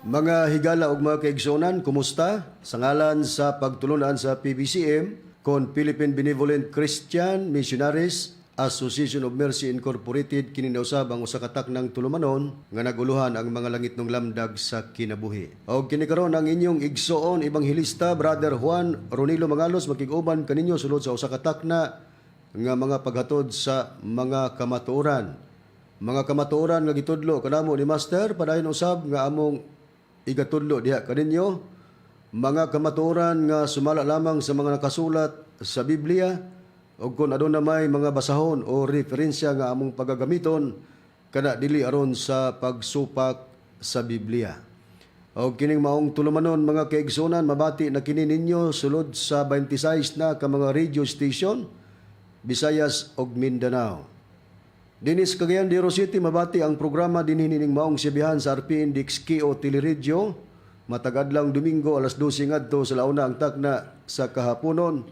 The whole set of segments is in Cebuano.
Mga higala ug mga kaigsuonan, kumusta? Sa ngalan sa pagtulunan sa PBCM, kon Philippine Benevolent Christian Missionaries Association of Mercy Incorporated, kini na usab ang usa ka taknang tulumanon nga naguluhan ang mga langitnong lamdag sa kinabuhi. Og kini karon ang inyong igsoon ebanghelista, Brother Juan Ronilo Mangalos, makig-uban kaninyo sulod sa usa ka takna nga mga paghatod sa mga kamatuoran. Mga kamatuoran nga gitudlo kanamo ni Master, padayon usab nga among igatudlo diha kaninyo, mga kamatuoran nga sumala lamang sa mga nakasulat sa Biblia, ug kung aduna may mga basahon o referensya nga among pagagamiton kana, dili aron sa pagsupak sa Biblia. Og kining maong tulumanon, mga kaigsunan, mabati na kini ninyo sulod sa 26 na ka mga radio station, Visayas ug Mindanao. Dinhi sa Cagayan de Oro City, mabati ang programa dinhi nining maong sibihan sa RPN DXKO Teleradyo matag adlawng Domingo, alas 12 ngadto sa 1 ang takna sa kahaponon,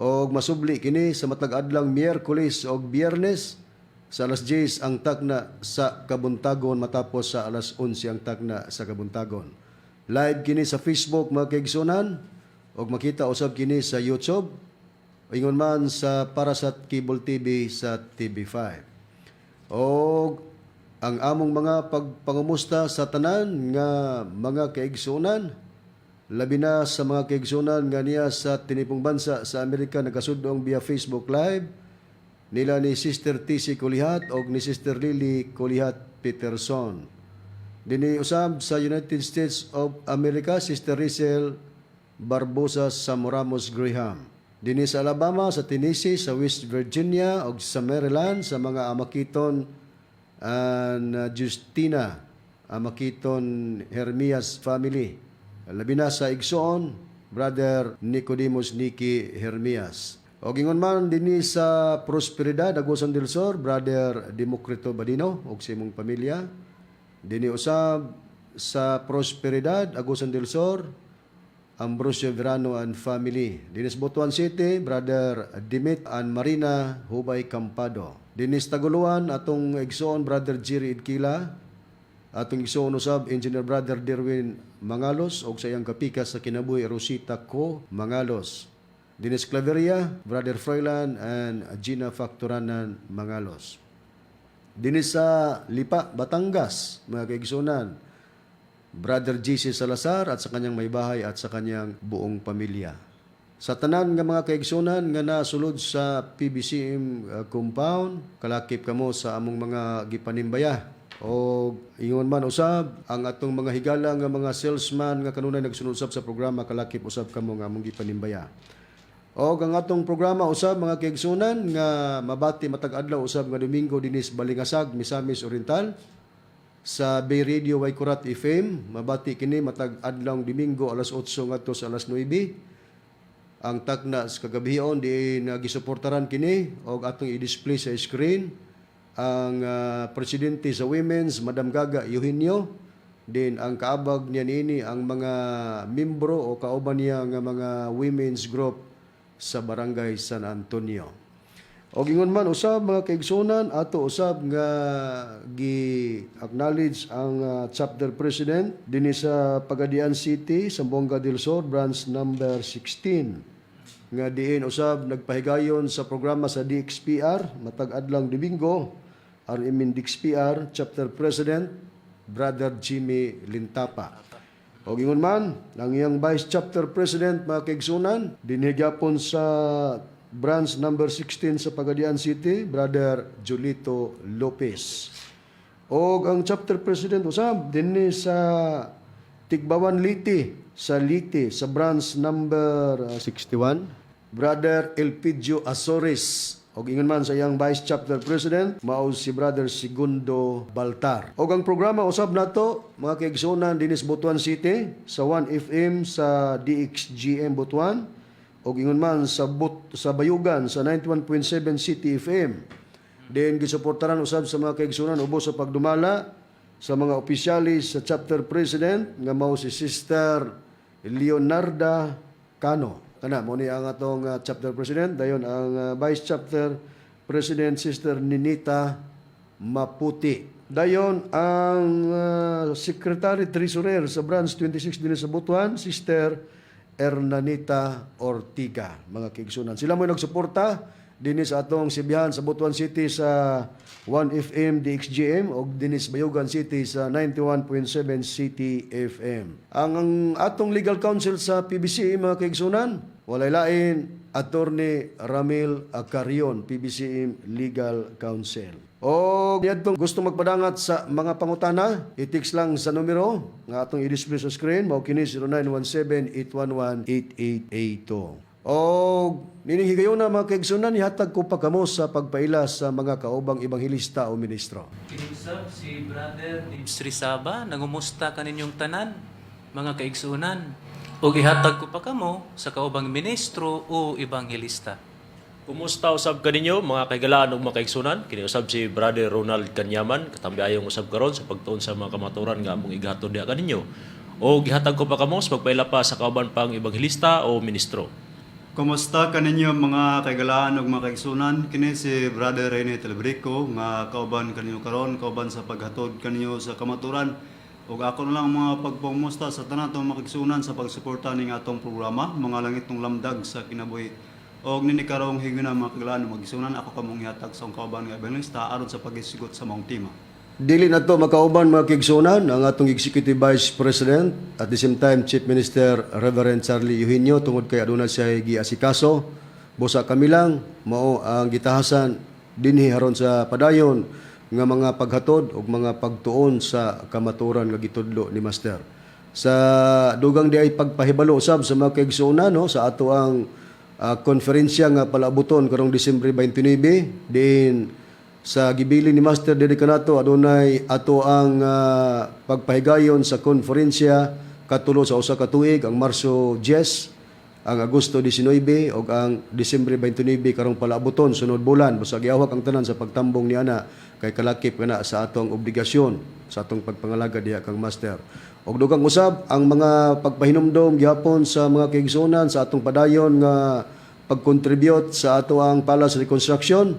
og masubli kini sa matag adlawng Miyerkules og Biyernes sa alas 10 ang takna sa kabuntagon matapos sa alas 11 ang takna sa kabuntagon. Live kini sa Facebook, mga kaigsunan, og makita usab kini sa YouTube, ingon man sa Parasat Cable TV sa TV5. Og ang among mga pagpangumusta sa tanan nga mga kaigsunan, labi na sa mga kaigsunan nga niya sa tinipong bansa sa Amerika nagasudong via Facebook Live, nila ni Sister TC Kulihat og ni Sister Lily Kulihat Peterson. Dinhi usab sa United States of America, Sister Rizel Barbosa Samoramos Graham. Dinhi sa Alabama, sa Tennessee, sa West Virginia ug sa Maryland, sa mga Amakiton and Justina Amakiton Hermias family. Labi na sa igsoon, Brother Nicodemus Niki Hermias. O ingon man dinhi sa Prosperidad, Agusan del Sur, Brother Democrito Badino ug sa imong pamilya. Dinhi usab sa Prosperidad, Agusan del Sur, Ambrosio Verano and family. Dinhi sa Butuan City, Brother Dimit and Marina Hubay Campado. Dinhi sa Taguluan, atong igsoon Brother Jerry Idkila, atong igsoon usab Engineer Brother Derwin Mangalos og sa iyang kapikas sa kinabuhi, Rosita Co Mangalos. Dinhi sa Claveria, Brother Froilan and Gina Factoranan Mangalos. Dinhi sa Lipa, Batangas, mga kaigsunan, Brother GC Salazar at sa kanyang maybahay at sa kanyang buong pamilya. Sa tanan nga mga kaigsunan nga nasulod sa PBCM compound, kalakip kamo sa among mga gipanimbaya. O ingon man usab ang atong mga higala nga mga salesman nga kanunay nagsunod usab sa programa, kalakip usab kamo nga among gipanimbaya. O ang atong programa usab, mga kaigsunan, nga mabati matag adlaw usab nga Domingo dinhi sa Balingasag, Misamis Oriental, sa Bay Radio Waikurat FM, mabati kini matag adlaw Domingo, alas 8 ngadto sa alas 9 ang takna sa kagabion, di nagisuportaran kini og atong i-display sa screen ang presidente sa women's, Madam Gaga Eugenio, din ang kaabag niya niini ang mga membro o kauban niya nga mga women's group sa Barangay San Antonio. Og ingon man usab, mga kaigsunan, ato usab nga gi-acknowledge ang chapter president dinhi sa Pagadian City, Zamboanga del Sur, branch number 16, nga diin usab nagpahigayon sa programa sa DXPR matag adlawng Domingo, RMN DXPR chapter president, Brother Jimmy Lintapa. Og ingon man ang iyang vice chapter president, mga kaigsunan, dinhi gyapon sa branch number 16 sa Pagadian City, Brother Julito Lopez. Og ang chapter president usab dinhi sa Tigbawan Leyte, sa Leyte, sa branch number 61, Brother Elpidio Azores. Og ingon man sa iyang vice chapter president, mao si Brother Segundo Baltar. Og ang programa usab nato, mga kaigsuonan, dinhi sa Butuan City sa 1 FM sa DXGM Butuan, og ingon man sa Bayugan sa 91.7 City FM. Then gisuportaran usab sa mga kaigsuonan ubos sa pagdumala sa mga opisyalis sa chapter president nga mao si Sister Leonarda Cano. Kana mo ni ang atong chapter president, dayon ang vice chapter president, Sister Ninita Maputi. Dayon ang Secretary Treasurer sa Branch 26 dinhi sa Butuan, Sister Hernanita Ortiga, mga kaigsunan. Sila mo nagsuporta dinhi sa atong sibihan sa Butuan City sa 1 FM DXGM o dinhi sa Bayugan City sa 91.7 City FM. Ang atong legal counsel sa PBC, mga kaigsunan, walay lain Attorney Ramil Acarion, PBCM Legal Counsel. O niadtong gusto magpadangat sa mga pangutana, i-text lang sa numero nga atong i-display sa screen, mao kini 0917-811-8882. O nining higayuna, mga kaigsunan, ihatag ko pa kamo sa pagpaila sa mga kaubang ebanghelista o ministro. Kini usab si Brother James Rizaba, nangumusta kaninyong tanan, mga kaigsunan. Ug ihatag ko pa kamo sa kaubang ministro o ebanghelista. Kumusta usab kaninyo, mga kaigalaan ug mga kaigsunan? Kini usab si Brother Ronald Kanyaman, katambi ayong usab karon sa pagtuon sa mga kamaturan nga among igahatod diha kaninyo. O gihatag ko pa kamo sa pagpaila pa sa kauban pang ebanghelista o ministro. Kumusta kaninyo, mga kaigalaan ug mga kaigsunan? Kini si Brother Rene Telebrico nga kauban kaninyo karon, kauban sa paghatod kaninyo sa kamaturan. Ug ako na lang mga pagpangumusta sa tanan atong mga kaigsunan sa pagsuporta ning atong programa, Mga Langitnong Lamdag sa Kinabuhi. Og nini karong higayuna, mga kaigalaan ug mga kaigsunan, ako kamong ihatag sa akong kauban nga ebanghelista aron sa paghisgot sa maong tema. Dili na to makauban, mga kaigsunan, ang atong Executive Vice President at the same time Chief Minister Reverend Charlie Eugenio tungod kay aduna siya giasikaso. Busa kami lang mao ang gitahasan dinhi haron sa padayon nga mga paghatod ug mga pagtuon sa kamaturan nga gitudlo ni Master. Sa dugang di ay pagpahibalo usab sa mga kaigsuonan, no, sa ato ang konferensya nga palaabuton karong Disyembre 29 din sa gibilin ni Master diri kanato, adunay ato ang pagpahigayon sa konferensya katulo sa usa ka tuig, ang Marso 10, ang Agosto 19 ug ang Disyembre 29 karong palaabuton sunod bulan. Busa giawhag ang tanan sa pagtambong niana kay kalakip kana sa atong obligasyon sa atong pagpangalaga diha kang Master. Ug dugang usab ang mga pagpahinumdom gihapon sa mga kaigsuonan sa atong padayon nga pag-contribute sa ato ang Palace Reconstruction.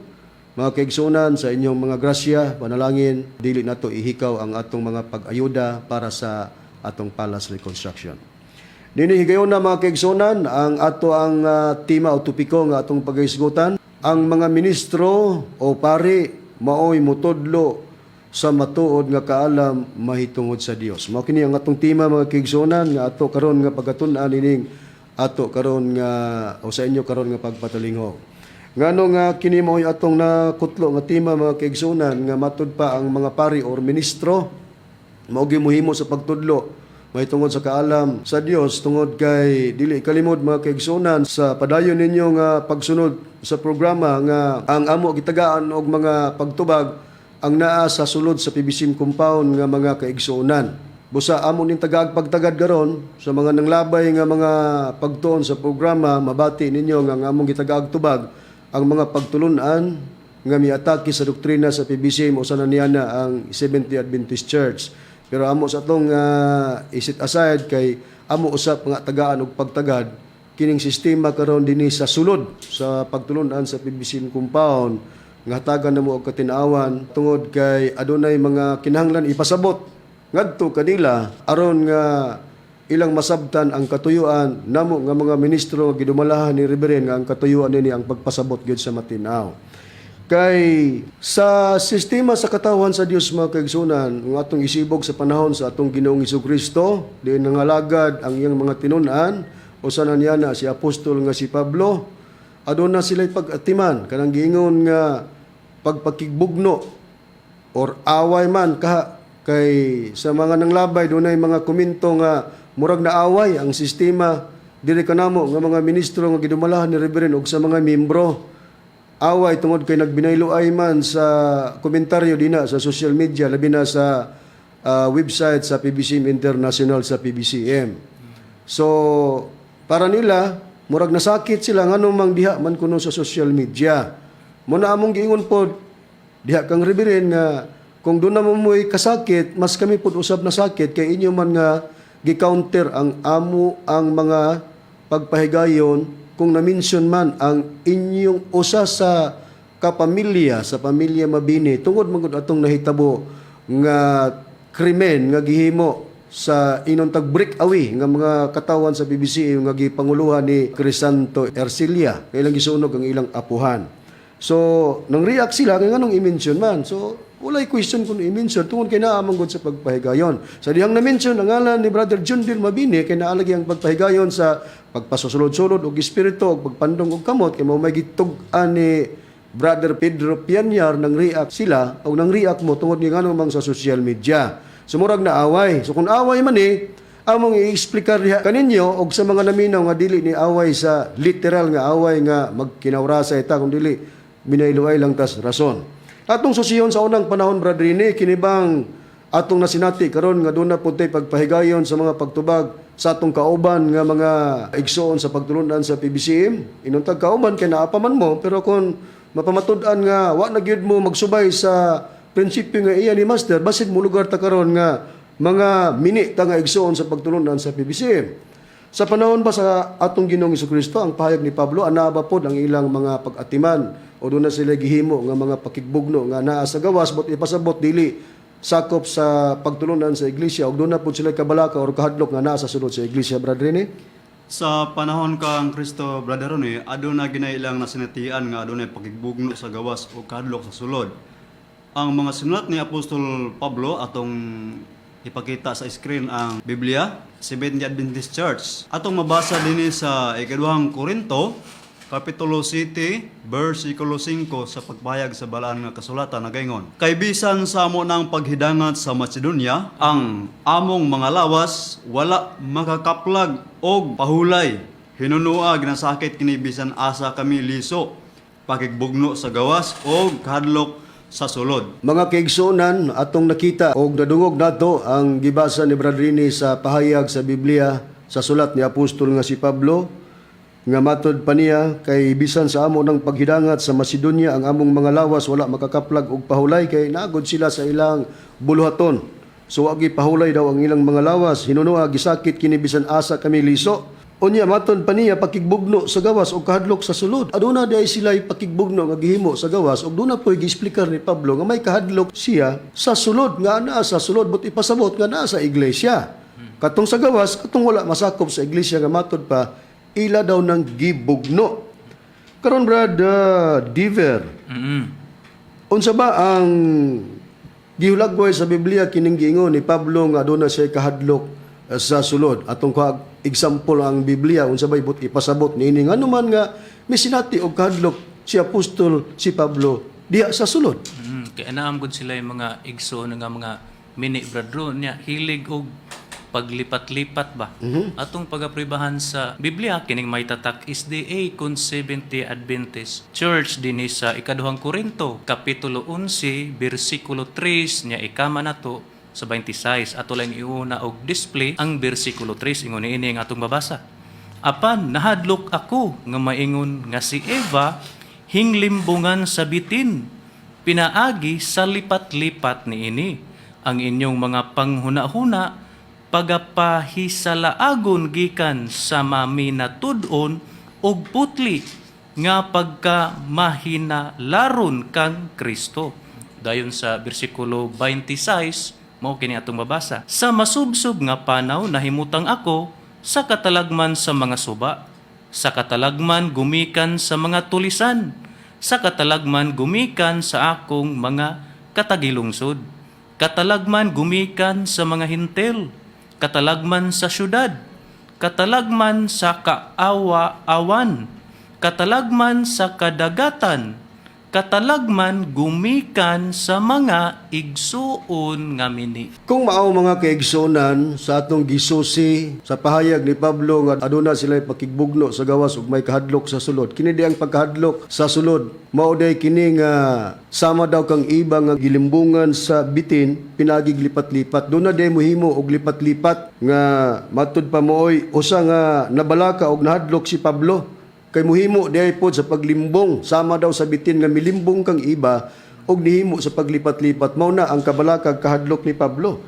Mga kaigsunan, sa inyong mga grasya, panalangin, dili nato ihikaw ang atong mga pag-ayuda para sa atong Palace Reconstruction. Nini higayon na, mga kaigsunan, ang ato ang tema o topiko nga atong paghisgutan, ang mga ministro o pari maoy mutudlo sa matuod nga kaalam mahitungod sa Dios. Mao kini ang atong tema, mga kaigsunan, nga ato karon nga pagkatun-an ining ato karon nga o sa inyo karon nga pagpatalingog. Ngano nga kini mao'y atong nakutlo nga tema, mga kaigsunan, nga matud pa ang mga pari or ministro mao muhimo sa pagtudlo mahitungod sa kaalam sa Dios? Tungod kay dili kalimod, mga kaigsunan, sa padayon ninyo nga pagsunod sa programa nga ang amo gitagaan og mga pagtubag ang naa sa sulod sa PBCM compound nga mga kaigsuonan. Busa amo ning tagaag pagtagad karon sa mga nanglabay nga mga pagtuon sa programa, mabati ninyo nga ang among gitagaag tubag ang mga pagtulunan nga miatake sa doktrina sa PBCM, usa na niya na ang Seventh-day Adventist Church. Pero amo sa atong i-set aside kay amo usap nga tagaan og pagtagad kining sistema karon dinhi sa sulod sa pagtulunan sa PBCM compound nga hatagan namo og katinawan tungod kay adunay mga kinahanglan ipasabot ngadto kanila aron nga ilang masabtan ang katuyuan namo nga mga ministro nga gidumalahan ni Reverend, nga ang katuyuan nini ang pagpasabot gyud sa matinaw. Kay sa sistema sa katawhan sa Dios, mga kaigsunan, nga atong isibog sa panahon sa atong Ginoong Kristo, diin nangalagad ang iyang mga tinun-an, usa na niya na si apostol nga si Pablo, aduna sila'y pag-atiman kanang giingon nga pagpakigbugno or away man kaha, kay sa mga nanglabay dunay mga komento nga murag naaway ang sistema diri kanamo nga mga ministro nga gidumalahan ni Reverend og sa mga membro. Away tungod kay nagbinayloay man sa komentaryo dina sa social media, labi na sa website sa PBCM International sa PBCM. So para nila murag nasakit sila ngano mang diha man kuno sa social media. Mo na among giingon pod diha kang Reverend nga kung doon na mo mo'y kasakit, mas kami pod usab na sakit kay inyo man nga gi-counter ang amo ang mga pagpahigayon kung na-mention man ang inyong usa sa kapamilya sa pamilya Mabini tungod man gud atong nahitabo. nga krimen nga gihimo sa inon tag breakaway nga mga katawan sa PBCM nga gipanguluhan ni Crisanto Ercilia kay ilang gisunog ang ilang apuhan. So, nang react sila kay nganong i-mention man. So, walay question kung i-mention tungod kay naa man gud sa pagpahigayon. Sa dihang na-mention ang ngalan ni Brother Jundil Mabini kay naalagi ang pagpahigayon sa pagpasusulod-sulod og espiritu og pagpandong og kamot kay mao may gitug-an ni Brother Pedro Pianyar, nang react sila o nang react mo tungod nga ngano mang sa social media. So murag na away. So kung away man eh, among i-explicar diha kaninyo og sa mga naminaw nga dili ni away sa literal nga away nga magkinawrasa ita, kung dili minayluay lang tas rason. Atong susiyon sa unang panahon, Brother Rene, kini bang atong nasinati karon nga doon na pud tay pagpahigayon sa mga pagtubag sa atong kauban nga mga igsoon sa pagtulunan sa PBCM? Inuntag kauban kay naa pa man mo, pero kung mapamatud-an nga wa na gyud mo magsubay sa prinsipyo nga iya ni Master, basin mo lugar ta karon nga mga mini ta nga igsoon sa pagtulunan sa PBCM. Sa panahon ba sa atong Ginoong Kristo, ang pahayag ni Pablo, ana ba pod ang ilang mga pag-atiman o doon na sila gihimo nga mga pakigbugno nga naa sa gawas but ipasabot dili sakop sa pagtulunan sa iglesia, ug doon na pod sila kabalaka or kahadlok nga naa sa sulod sa iglesia, Brother Rene? Sa panahon kang Kristo, Brother Rene, aduna ginay ilang nasinatian nga adunay pakigbugno sa gawas o kahadlok sa sulod. Ang mga sinulat ni Apostol Pablo, atong ipakita sa screen ang Biblia, Seventh-day Adventist Church. Atong mabasa dinhi sa ikaduhang Korinto, Kapitulo 7, versikulo 5 sa pagpahayag sa balaan nga kasulatan nagaingon: "Kay bisan sa amo ng paghidangat sa Macedonia, ang among mga lawas wala makakaplag og pahulay. Hinunua ginasakit kini bisan asa kami liso, pakigbugno sa gawas og kahadlok sa sulod." Mga kaigsuonan, atong nakita og nadungog nato ang gibasa ni Brother Rene sa pahayag sa Biblia sa sulat ni Apostol nga si Pablo nga matod pa niya kay bisan sa amo ng paghidangat sa Macedonia, ang among mga lawas wala makakaplag og pahulay kay naagod sila sa ilang buluhaton. So wagi pahulay daw ang ilang mga lawas. Hinunua gisakit kini bisan asa kami liso. Unya maton pa niya pakigbugno sa gawas o kahadlok sa sulod. Aduna di ay sila pakigbugno nga gihimo sa gawas ug duna po'y giexplikar ni Pablo nga may kahadlok siya sa sulod nga naa sa sulod but ipasabot nga naa sa iglesia. Katong sa gawas, katong wala masakop sa iglesia nga matod pa ila daw nang gibugno. Karon, Brad Diver, unsa ba ang gihulagway sa Biblia kining giingon ni Pablo nga aduna siya kahadlok sa sulod? Atong ka example ang Biblia, unsa bay but ipasabot niini, ngano man nga misinati og kahadlok si Apostol si Pablo diha sa sulod? Kaya naam gud sila yung mga igsoon nga mga mini, Brad niya hilig og paglipat-lipat ba. Atong pagapribahan sa Biblia kining may tatak SDA kun Seventh-day Adventist Church dinhi sa ikaduhang Korinto kapitulo 11 bersikulo 3 niya ikama nato sa 26. Ato lang iuna og display ang bersikulo 3. Ingon niini ang atong mabasa: "Apan nahadlok ako nga maingon nga si Eva hinglimbungan sa bitin pinaagi sa lipat-lipat niini. Ang inyong mga panghunahuna pagapahisalaagon gikan sa maminatud-on og putli nga pagka mahinalaron kang Kristo." Dayon sa bersikulo 26, mao kini atong mabasa: "Sa masubsob nga panaw nahimutang ako sa katalagman sa mga suba, sa katalagman gumikan sa mga tulisan, sa katalagman gumikan sa akong mga katagilungsod, katalagman gumikan sa mga hintel, katalagman sa syudad, katalagman sa kaawa-awan, katalagman sa kadagatan, katalagman gumikan sa mga igsuon nga mini." Kung mao, mga kaigsuonan, sa atong gisusi sa pahayag ni Pablo nga aduna sila pakigbugno sa gawas ug may kahadlok sa sulod. Kini di ang pagkahadlok sa sulod. Mao day kini nga sama daw kang iba nga gilimbungan sa bitin pinagig lipat-lipat. Doon na day mohimo og lipat-lipat nga matud pa mooy usa nga nabalaka og nahadlok si Pablo kay muhimo di ay pod sa paglimbong sama daw sa bitin nga milimbong kang iba og nihimo sa paglipat-lipat. Mao na ang kabalakag kahadlok ni Pablo.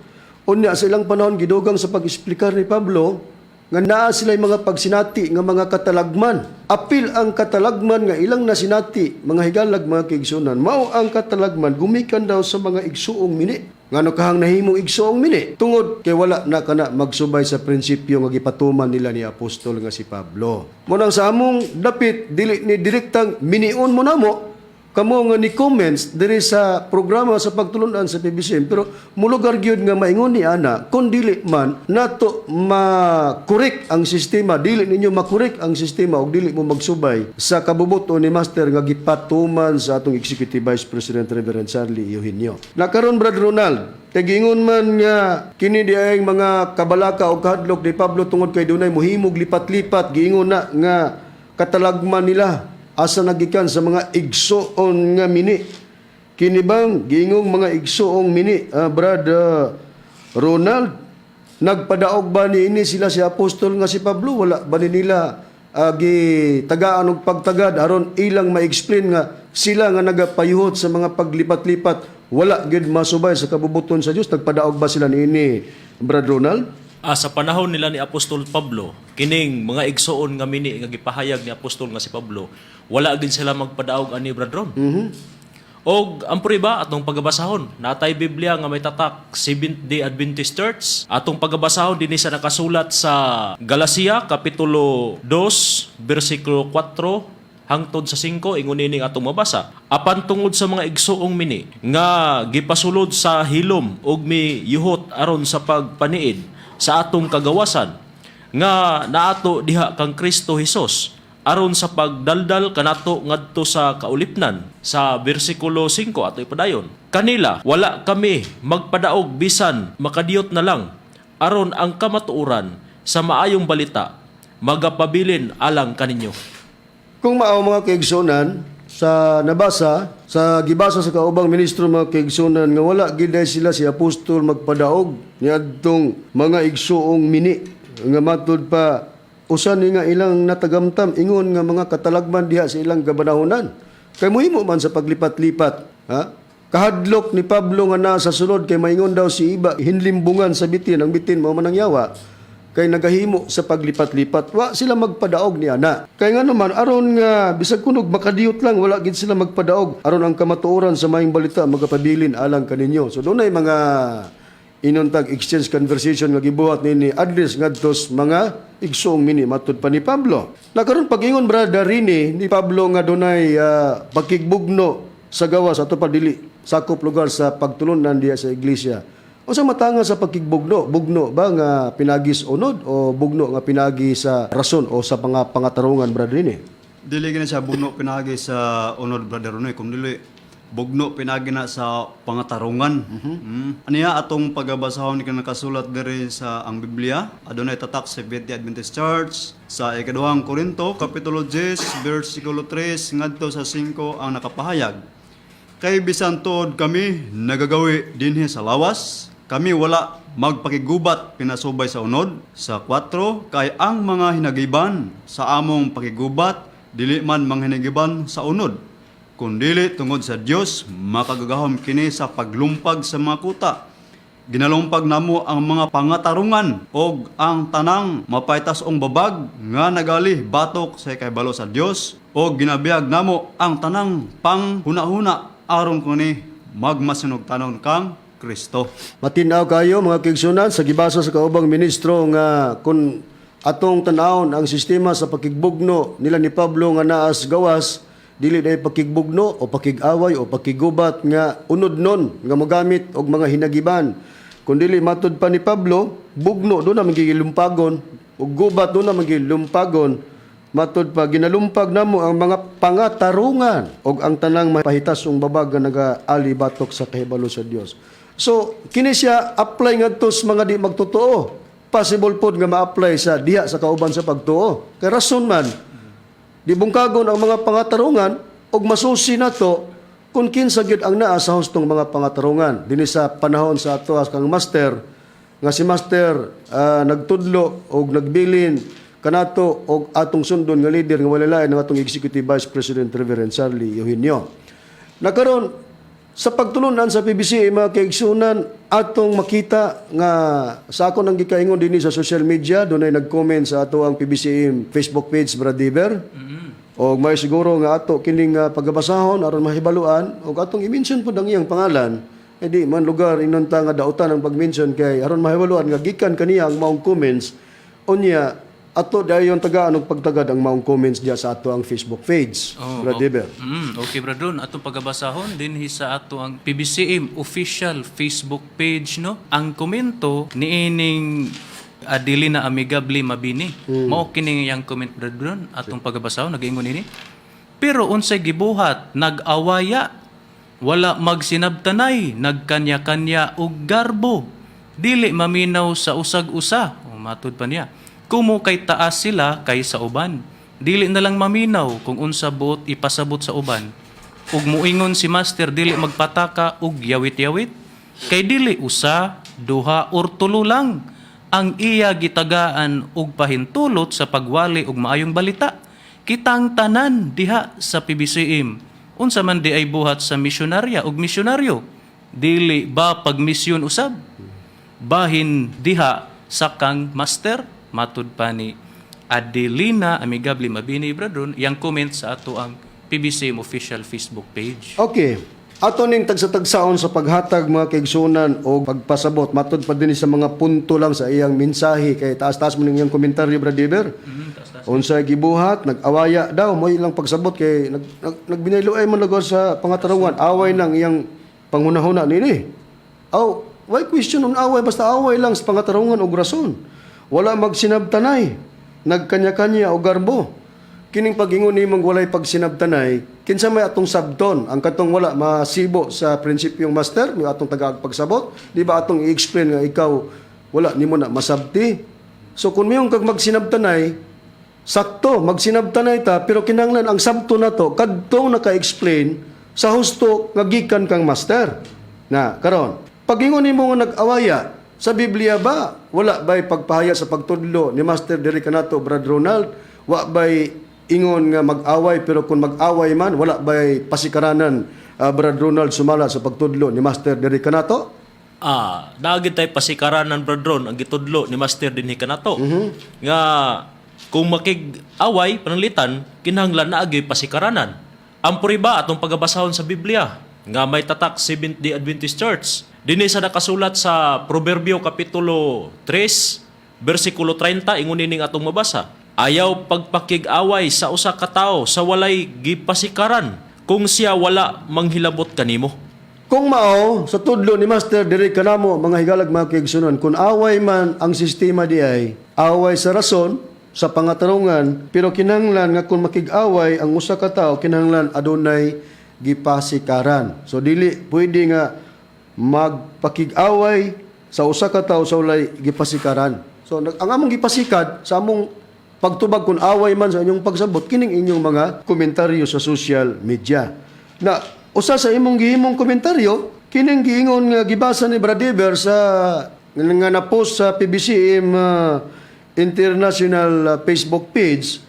Unya sa ilang panahon gidugang sa pag-eksplikar ni Pablo nga naa sila mga pagsinati nga mga katalagman. Apil ang katalagman nga ilang nasinati, mga higalag, mga kaigsunan, mao ang katalagman gumikan daw sa mga igsuong mini. Ngano kahang nahimong igsoong mini? Tungod kay wala na kana magsubay sa prinsipyo nga gipatuman nila ni apostol nga si Pablo. Mao nang sa among dapit, dili ni direktang minion mo namo kamo nga ni comments diri sa programa sa pagtulunan sa PBCM, pero mulugar gyud nga maingon ni ana kung dili man nato ma-correct ang sistema, dili ninyo ma-correct ang sistema og dili mo magsubay sa kabubuto ni Master nga gipatuman sa atong Executive Vice President Reverend Charlie Eugenio. Nakaron, Brad Ronald, kay giingon man nga kini di ay mga kabalaka o kahadlok ni Pablo tungod kay dunay mohimog lipat-lipat, giingon na nga katalagman nila asa nagikan sa mga igsoon nga mini. Kini bang giingong mga igsoong mini, Brad Ronald, nagpadaog ba ni ini sila si apostol nga si Pablo? Wala ba ni nila gitagaan og pagtagad aron ilang ma-explain nga sila nga nagapayuhot sa mga paglipat-lipat wala gyud masubay sa kabubuton sa Dios? Nagpadaog ba sila niini, Brad Ronald? Sa panahon nila ni Apostol Pablo, kining mga igsoon nga mini nga gipahayag ni Apostol nga si Pablo, wala gid sila magpadaog ani, Brad Ron. Og ang prueba atong pagabasahon, natay Biblia nga may tatak Seventh Day Adventist Church. Atong pagabasahon dinhi sa nakasulat sa Galacia kapitulo 2 bersikulo 4 hangtod sa 5, ingon ini atong mabasa. Apan tungod sa mga igsoong mini nga gipasulod sa hilom ug miyuhot aron sa pagpaniid sa atong kagawasan nga naato diha kang Kristo Hesus aron sa pagdaldal kanato ngadto sa kaulipnan. Sa bersikulo 5 ato ipadayon. Kanila wala kami magpadaog bisan makadiyot na lang aron ang kamatuoran sa maayong balita magapabilin alang kaninyo. Kung mao, mga kaigsunan, sa nabasa, sa gibasa sa kaubang ministro, mga kaigsunan, nga wala gid sila si apostol magpadaog niadtong mga igsuong mini nga matud pa usa ni nga ilang natagamtam ingon nga mga katalagman diha sa ilang gabanahonan. Kay muhimo man sa paglipat-lipat, ha? Kahadlok ni Pablo nga naa sa sulod kay maingon daw si iba hinlimbungan sa bitin, ang bitin mao man ang yawa kay nagahimo sa paglipat-lipat, wa sila magpadaog ni ana. Kay nga naman aron nga bisag kunog makadiyot lang, wala gid sila magpadaog aron ang kamatuoran sa maayong balita magapabilin alang kaninyo. So dunay mga inuntag exchange conversation nga gibuhat nini address ngadto sa mga igsoong mini matud pa ni Pablo. Nakaron pag-ingon, Brother Rini, ni Pablo nga dunay pakigbugno sa gawas ato pa dili sakop lugar sa pagtulunan diha sa iglesia. Unsa matanga sa pagkigbugno? Bugno ba nga pinagi sa unod o bugno nga pinagi sa rason o sa mga pangatarungan, Brother Rini? Dili gina siya bugno pinagi sa unod, Brother Ronoy, kung dili bugno pinagi na sa pangatarungan. Aniya atong pagabasahon kang nakasulat diri sa ang Biblia. Adunay tatak sa Seventh Adventist Church sa ikaduhang Korinto kapitulo 10 bersikulo 3 ngadto sa 5 ang nakapahayag. Kay bisan tuod kami nagagawi dinhi sa lawas, kami wala magpakigubat pinasubay sa unod. Sa 4, kay ang mga hinagiban sa among pakigubat, dili man manghinagiban sa unod. Kundili tungod sa Dios makagagahom kini sa paglumpag sa mga kuta. Ginalumpag namo ang mga pangatarungan og ang tanang mapaytas-ong babag nga nagali batok sa kahibalo sa Dios og ginabiyag namo ang tanang panghunahuna aron kuni magmasinugtanon kang Kristo. Matinaw kayo, mga kaigsunan, sa gibasa sa kaubang ministro nga kung atong tanawon ang sistema sa pakigbugno nila ni Pablo nga naas gawas, dili day pakigbugno o pakig-away o pakigubat nga unod nun nga mogamit og mga hinagiban, kundili matud pa ni Pablo bugno do na magigilumpagon ug gubat do na magilumpagon. Matud pa ginalumpag namo ang mga pangatarungan og ang tanang mapahitasong babag nga nagaali batok sa kahibalo sa Dios. So kini siya apply ngadto sa mga di magtotoo. Possible pod nga ma-apply sa diha sa kauban sa pagtuo. Kay rason man di bungkagon ang mga pangatarungan og masusi nato kung kinsa gyud ang naa sa hustong mga pangatarungan dinhi sa panahon sa ato kang master nga si master nagtudlo og nagbilin kanato og atong sundon nga leader nga wala lain ang atong Executive Vice President Reverend Charlie Eugenio. Nakaron sa pagtulunan sa PBC, mga kaigsunan, atong makita nga sa ako nang gikaingon dinhi sa social media, dunay nag-comment sa ato ang PBCM Facebook page, Brad Diver. Og may siguro nga ato kining pagabasahon aron mahibaluan og atong i-mention pud ang iyang pangalan. Eh di man lugar inon ta nga dautan ang pag-mention kay aron mahibaluan nga gikan kaniya ang maong comments, unya ato dayon tagaan og pagtagad ang maong comments diya sa ato ang Facebook page. Oh, Brad Eber. Okay, Brad Ron. Atong pagabasahon dinhi sa ato ang PBCM official Facebook page, no. Ang komento niining Adelina Amigable Mabini. Mao kini iyang comment, Brad Ron. Atong pagabasahon, nagaingon ini. Pero unsay gibuhat, nag-awaya, wala magsinabtanay, nagkanya-kanya og garbo. Dili maminaw sa usag-usa. O, matud pa niya. Kumo kay taas sila kaysa uban. Dili na lang maminaw kung unsa buot ipasabot sa uban. Ug muingon si master dili magpataka og yawit-yawit. Kay dili usa, duha or tulo lang ang iya gitagaan og pahintulot sa pagwali og maayong balita. Kitang tanan diha sa PBCM. Unsa man di ay buhat sa misyonarya og misyonaryo? Dili ba pagmisyon usab? Bahin diha sa kang master, matud pa ni Adelina Amigable Mabini, Bradron, yang comment sa ato ang PBCM official Facebook page. Okay. Ato ning tagsa-tagsaon sa paghatag, mga kaigsunan, o pagpasabot matud pa din sa mga punto lang sa iyang mensahe kay taas-taas mo ning iyang komentaryo, Brad Eber. Unsa gibuhat, nag-awaya daw mo ilang pagsabot kay nagbinayloay man lugar sa pangatarungan, away nang iyang panghunahuna nini. Aw, why question on away, basta away lang sa pangatarungan og rason. Wala magsinabtanay, nagkanya-kanya og garbo. Kining pag-ingon nimong walay pagsinabtanay, kinsa may atong sabton? Ang katong wala masibo sa prinsipyong master, may atong tagaag pagsabot, di ba atong i-explain nga ikaw wala nimo na masabti? So kung mayong kag magsinabtanay, sakto magsinabtanay ta, pero kinahanglan ang sabto na to kadtong naka-explain sa husto nga gikan kang master. Na karon, pag-ingon nimo nga nag-awaya, sa Biblia ba wala ba'y pagpahaya sa pagtudlo ni Master diri kanato, Brad Ronald? Wa ba'y ingon nga mag-away, pero kung mag-away man wala ba'y pasikaranan, Brad Ronald, sumala sa pagtudlo ni Master diri kanato? Ah, naagid tay pasikaranan, Brad Ron, ang gitudlo ni Master dinhi kanato. Nga kung makig-away pananglitan, kinahanglan na agyoy pasikaranan. Ang puriba atong pagabasahon sa Biblia nga may tatak Seventh-day Adventist Church. Dinhi sa nakasulat sa Proverbio kapitulo 3 bersikulo 30, ingon nining atong mabasa. Ayaw pagpakig-away sa usa ka tawo sa walay gipasikaran kung siya wala manghilabot kanimo. Kung mao, sa tudlo ni Master diri kanamo, mga higalag, mga kaigsunan, kung away man ang sistema di ay, away sa rason, sa pangatarungan, pero kinahanglan nga kung makig-away ang usa ka tawo, kinahanglan adunay gipasikaran. So dili pwede nga magpakig-away sa usa ka tawo sa walay gipasikaran. So ang among gipasikad sa among pagtubag kung away man sa inyong pagsabot kining inyong mga komentaryo sa social media. Na usa sa imong gihimong komentaryo kining giingon nga gibasa ni Brad Eber sa nga na-post sa PBCM International Facebook page.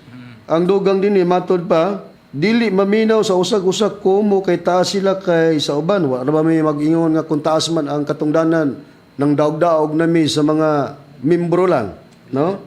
Ang dugang dinhi, matod pa, dili maminaw sa usag-usag komo kay taas sila kay sa uban. Wa ra ba may mag-ingon nga kung taas man ang katungdanan ng daog-daog nami sa mga membro lang, no?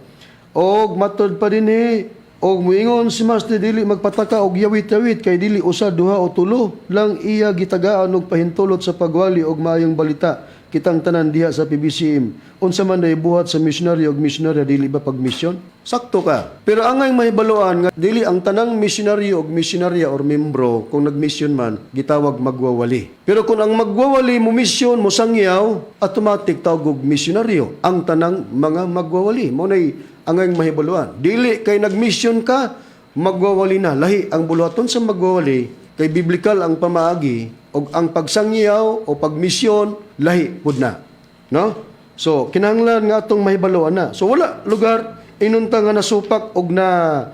Og matod pa dinhi, og muingon si Master dili magpataka og yawit-yawit kay dili usa, duha o tulo lang iya gitagaan og pahintulot sa pagwali og maayong balita. Kitang tanan diha sa PBCM. Unsa man day buhat sa misyonaryo og misyonarya, dili ba pagmisyon? Sakto ka. Pero angay mahibaluan nga dili ang tanang misyonaryo og misyonarya or membro kung nagmisyon man gitawag magwawali. Pero kung ang magwawali mo misyon mo sangyaw, automatic tawag og misyonaryo ang tanang mga magwawali. Mao nay angay mahibaluan. Dili kay nagmisyon ka magwawali na. Lahi ang buluhaton sa magwawali kay biblikal ang pamaagi, og ang pagsangyaw o pagmisyon lahi pud na. No? So kinahanglan nga atong mahibaluan na. So wala lugar inunta nga nasupak og na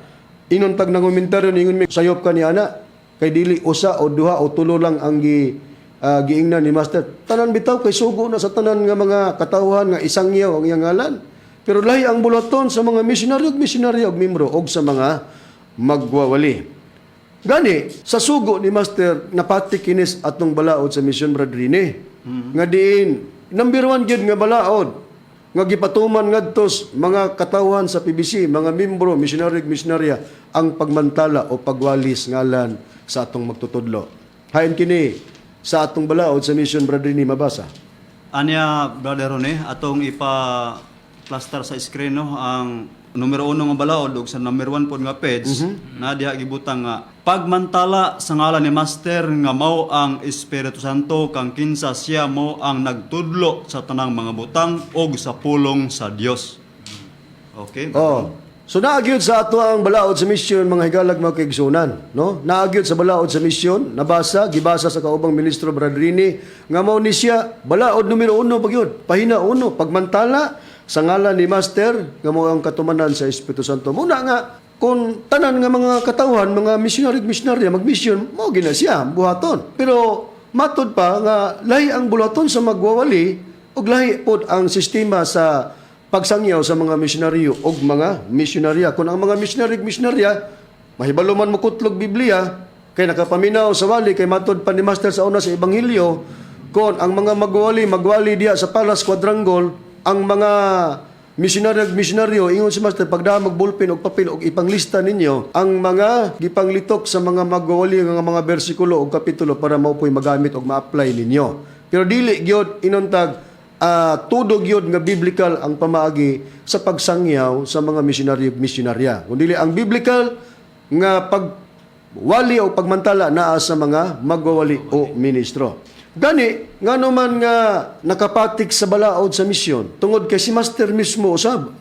inuntag ng komentaryo ningon mi sayop ka ni ana kay dili usa o duha o tulo lang ang giingnan ni master. Tanan bitaw kay sugo na sa tanan nga mga katawhan nga isangyaw ang iyang ngalan. Pero lahi ang buluhaton sa mga misyonaryo ug misyonaryo og membro og sa mga magwawali. Gani, sa sugo ni Master, napati kinis atong balaod sa Mission, Brad Rene. Nga diin, number one gyud nga balaod, nga gipatuman ngadto mga katawhan sa PBC, mga membro, misyonaryo ug misyonarya, ang pagmantala o pagwalis ngalan sa atong magtutudlo. Hain kini Sa atong balaod sa mission, Brother, ni mabasa. Anya, Brother Rone, atong ipa-plaster sa screen, no, ang numero 1 nga balaod ug sa number 1 pod nga page na diha gibutang nga pagmantala sa ngalan ni Master nga mao ang Espiritu Santo kang kinsa siya mo ang nagtudlo sa tanang mga butang ug sa pulong sa Dios. Okay? Oh. So naa gyud sa ato ang balaod sa mission, mga higalag, mga kaigsunan, no? Naa gyud sa balaod sa mission, nabasa, gibasa sa kaubang ministro, Brad Rini, nga mao ni siya balaod numero 1 pa gyud, pahina 1, pagmantala sa ngalan ni Master nga mao ang katumanan sa Espiritu Santo. Muna nga kung tanan nga mga katawhan, mga missionary, missionarya magmission, mao gina siya buhaton. Pero matod pa nga lahi ang buhaton sa magwawali ug lahi pod ang sistema sa pagsangyaw sa mga misyonaryo og mga misyonarya. Kung ang mga misyonaryo misyonarya, mahibalo man mo kutlog Biblia, kay nakapaminaw sa wali, kay matod pa ni Master sa una sa Ebanghelyo, kung ang mga magwali, magwali diya sa Palace Quadrangle, ang mga misyonaryo ug misyonaryo, ingon si Master, pagda magbulpen og papel og ipanglista ninyo ang mga gipanglitok sa mga magwawali nga mga bersikulo og kapitulo para mao po'y magamit og ma-apply ninyo. Pero dili gyud inuntag tudo gyud nga biblical ang pamaagi sa pagsangyaw sa mga misyonaryo ug misyonarya. Kung dili ang biblical nga pagwali o pagmantala naa sa mga magwawali o ministro. Gani, ngano man nga nakapatik sa balaod sa misyon, tungod kay si Master mismo usab,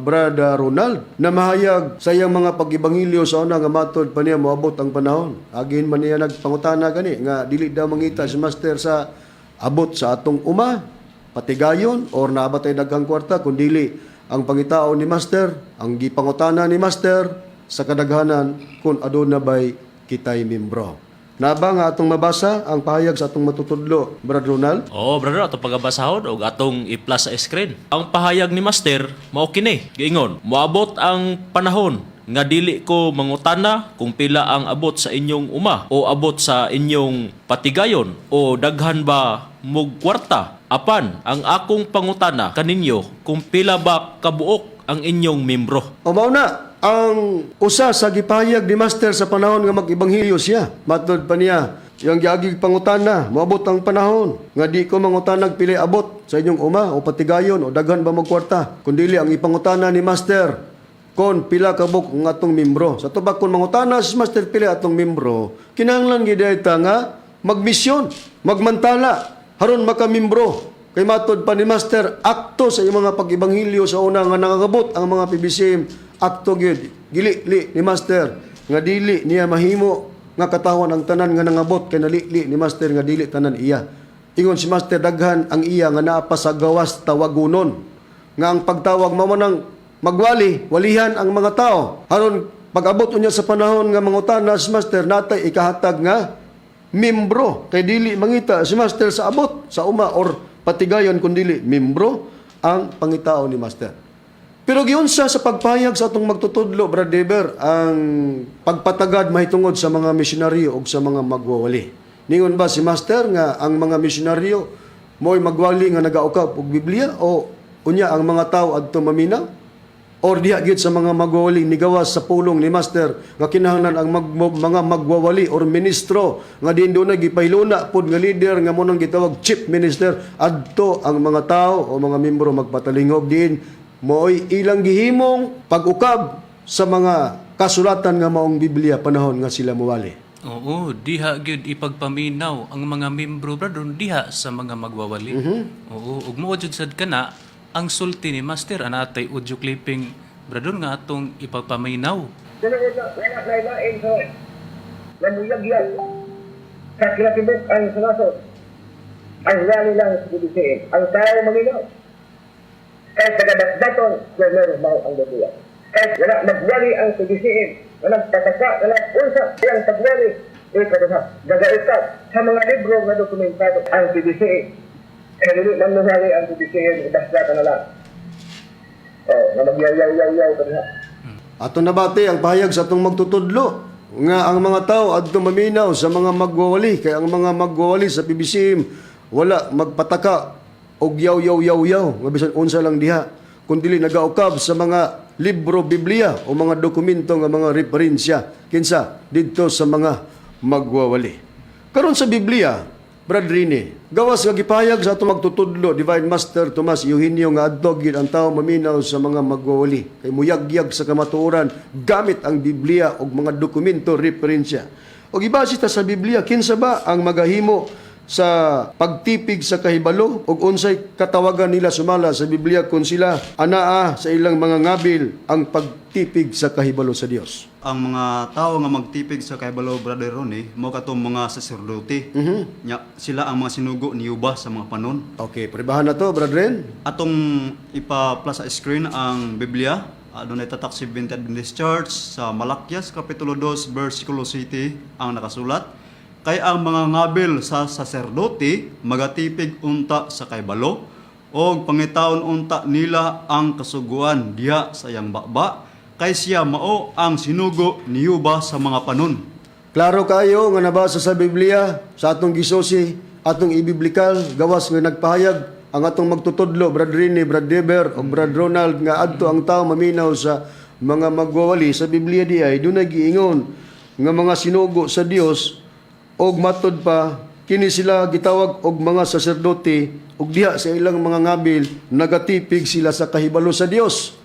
Brother Ronald, na mahayag sa iyang mga pag-ebanghelyo sa una nga matod pa niya moabot ang panahon. Agin man niya nagpangutana gani nga dili daw mangita si Master sa abot sa atong uma, patigayon or naa ba tay daghang kwarta, kun dili ang pangitao ni Master, ang gipangutana ni Master sa kadaghanan kung aduna bay kitay membro. Naba nga atong mabasa ang pahayag sa atong matutudlo, Brad Ronald? Oo, brother, atong pagabasahon og atong i-plus sa screen. Ang pahayag ni Master mao kini. Giingon, moabot ang panahon nga dili ko mangutana kung pila ang abot sa inyong uma o abot sa inyong patigayon o daghan ba mog kwarta. Apan ang akong pangutana kaninyo kung pila ba kabuok ang inyong membro. O mao na, ang usa sa gipahayag ni Master sa panahon nga mag-ebanghelyo siya. Matod pa niya, yang giagig pangutana, moabot ang panahon nga di ko mangutanag pili abot sa inyong uma o patigayon o daghan ba magkwarta. Kundili ang ipangutana ni Master kon pila ka buok ang atong membro. Sa tubag kon mangutana si Master pila atong membro, kinahanglan gyud ta nga magmisyon, magmantala haron makamimbro. Kay matod pa ni Master, akto sa iyang mga pag-ebanghelyo sa una nga nangangabot ang mga PBCM, akto gyud gili-li ni Master nga dili niya mahimo nga katawan ang tanan nga nangabot kay nalili ni Master nga dili tanan iya. Ingon si Master, daghan ang iya nga naa pa sa gawas tawagunon nga ang pagtawag mao man ang magwali, walihan ang mga tao. Aron pag-abot unya sa panahon nga mangutana si Master, natay ikahatag nga membro kay dili mangita si Master sa abot sa uma or patigayon kun dili membro ang pangitao ni Master. Pero giunsa sa pagpahayag sa atong magtutudlo, Brad Deber, ang pagpatagad mahitungod sa mga misyonaryo o sa mga magwawali? Ningon ba si Master nga ang mga misyonaryo mo'y magwali nga nagaukap og Biblia o unya ang mga tao adto maminaw? Or diha gyud sa mga magwawali nigawas sa pulong ni Master nga kinahanglan ang mga magwawali or ministro nga diin doon gipahiluna pod nga leader nga mo nang gitawag chief minister, adto ang mga tao o mga membro magpatalingog diin mo'y ilang gihimong pag-ukab sa mga kasulatan nga maong Biblia panahon nga sila muwali? Oo, diha gyud ipagpaminaw ang mga membro, brother, diha sa mga magwawali. Oo, ug mao jud sad kana ang sulti ni Master anatay audio clipping, brother, nga atong ipagpaminaw. Tinuod na wala na ilain sa namuyagyan sa kinatibuk ang sanasod. Ang wali lang sa PBCM. Ang tao maminaw. Kahit taga-datdaton, meron mao ang gabuya. Kahit wala magwali ang PBCM, walang pataka, walang unsa, iyang pagwali, ikaduha, gagaitab sa mga libro nga dokumentado ang PBCM. Eh, dili man nawali ang PBCM, ibasda ka na lang. Oh, nga magyaw-yaw-yaw-yaw ka diha. Ato nabati ang pahayag sa atong magtutudlo nga ang mga tao adto maminaw sa mga magwawali kay ang mga magwawali sa PBCM wala magpataka og yaw yaw yaw yaw nga bisan unsa lang diha kun dili nagaukab sa mga libro Biblia o mga dokumento nga mga referensya kinsa didto sa mga magwawali. Karon sa Biblia, Brad Rini, gawas nga gipahayag sa atong magtutudlo, Divine Master Tomas Eugenio, nga adto gyud ang tao maminaw sa mga magwawali kay muyagyag sa kamatuoran gamit ang Biblia ug mga dokumento referensya. Og ibase ta sa Biblia, kinsa ba ang magahimo sa pagtipig sa kahibalo ug unsay katawagan nila sumala sa Biblia kung sila anaa sa ilang mga ngabil ang pagtipig sa kahibalo sa Dios? Ang mga tao nga magtipig sa kahibalo, Brother Ronnie, mao katong mga saserdote. Nya sila ang mga sinugo ni Yuba sa mga panon. Okay, pribahan na to, Brad Ren. Atong ipa-plus sa screen ang Biblia. Adunay tatak si Seventh Adventist Church sa Malakias Kapitulo 2 versikulo 7 ang nakasulat. Kay ang mga ngabil sa saserdote magatipig unta sa kaybalo og pangitaon unta nila ang kasuguan diha sa iyang baba kay siya mao ang sinugo ni Yuba sa mga panon. Klaro kayo nga nabasa sa Biblia, sa atong gisusi, atong ibiblikal, gawas nga nagpahayag ang atong magtutudlo, Brad Rini, Brad Deber, o Brad Ronald, nga adto ang tao maminaw sa mga magwawali sa Biblia di ay dunay giingon nga mga sinugo sa Dios og matod pa kini sila gitawag og mga saserdote og diha sa ilang mga ngabil nagatipig sila sa kahibalo sa Dios.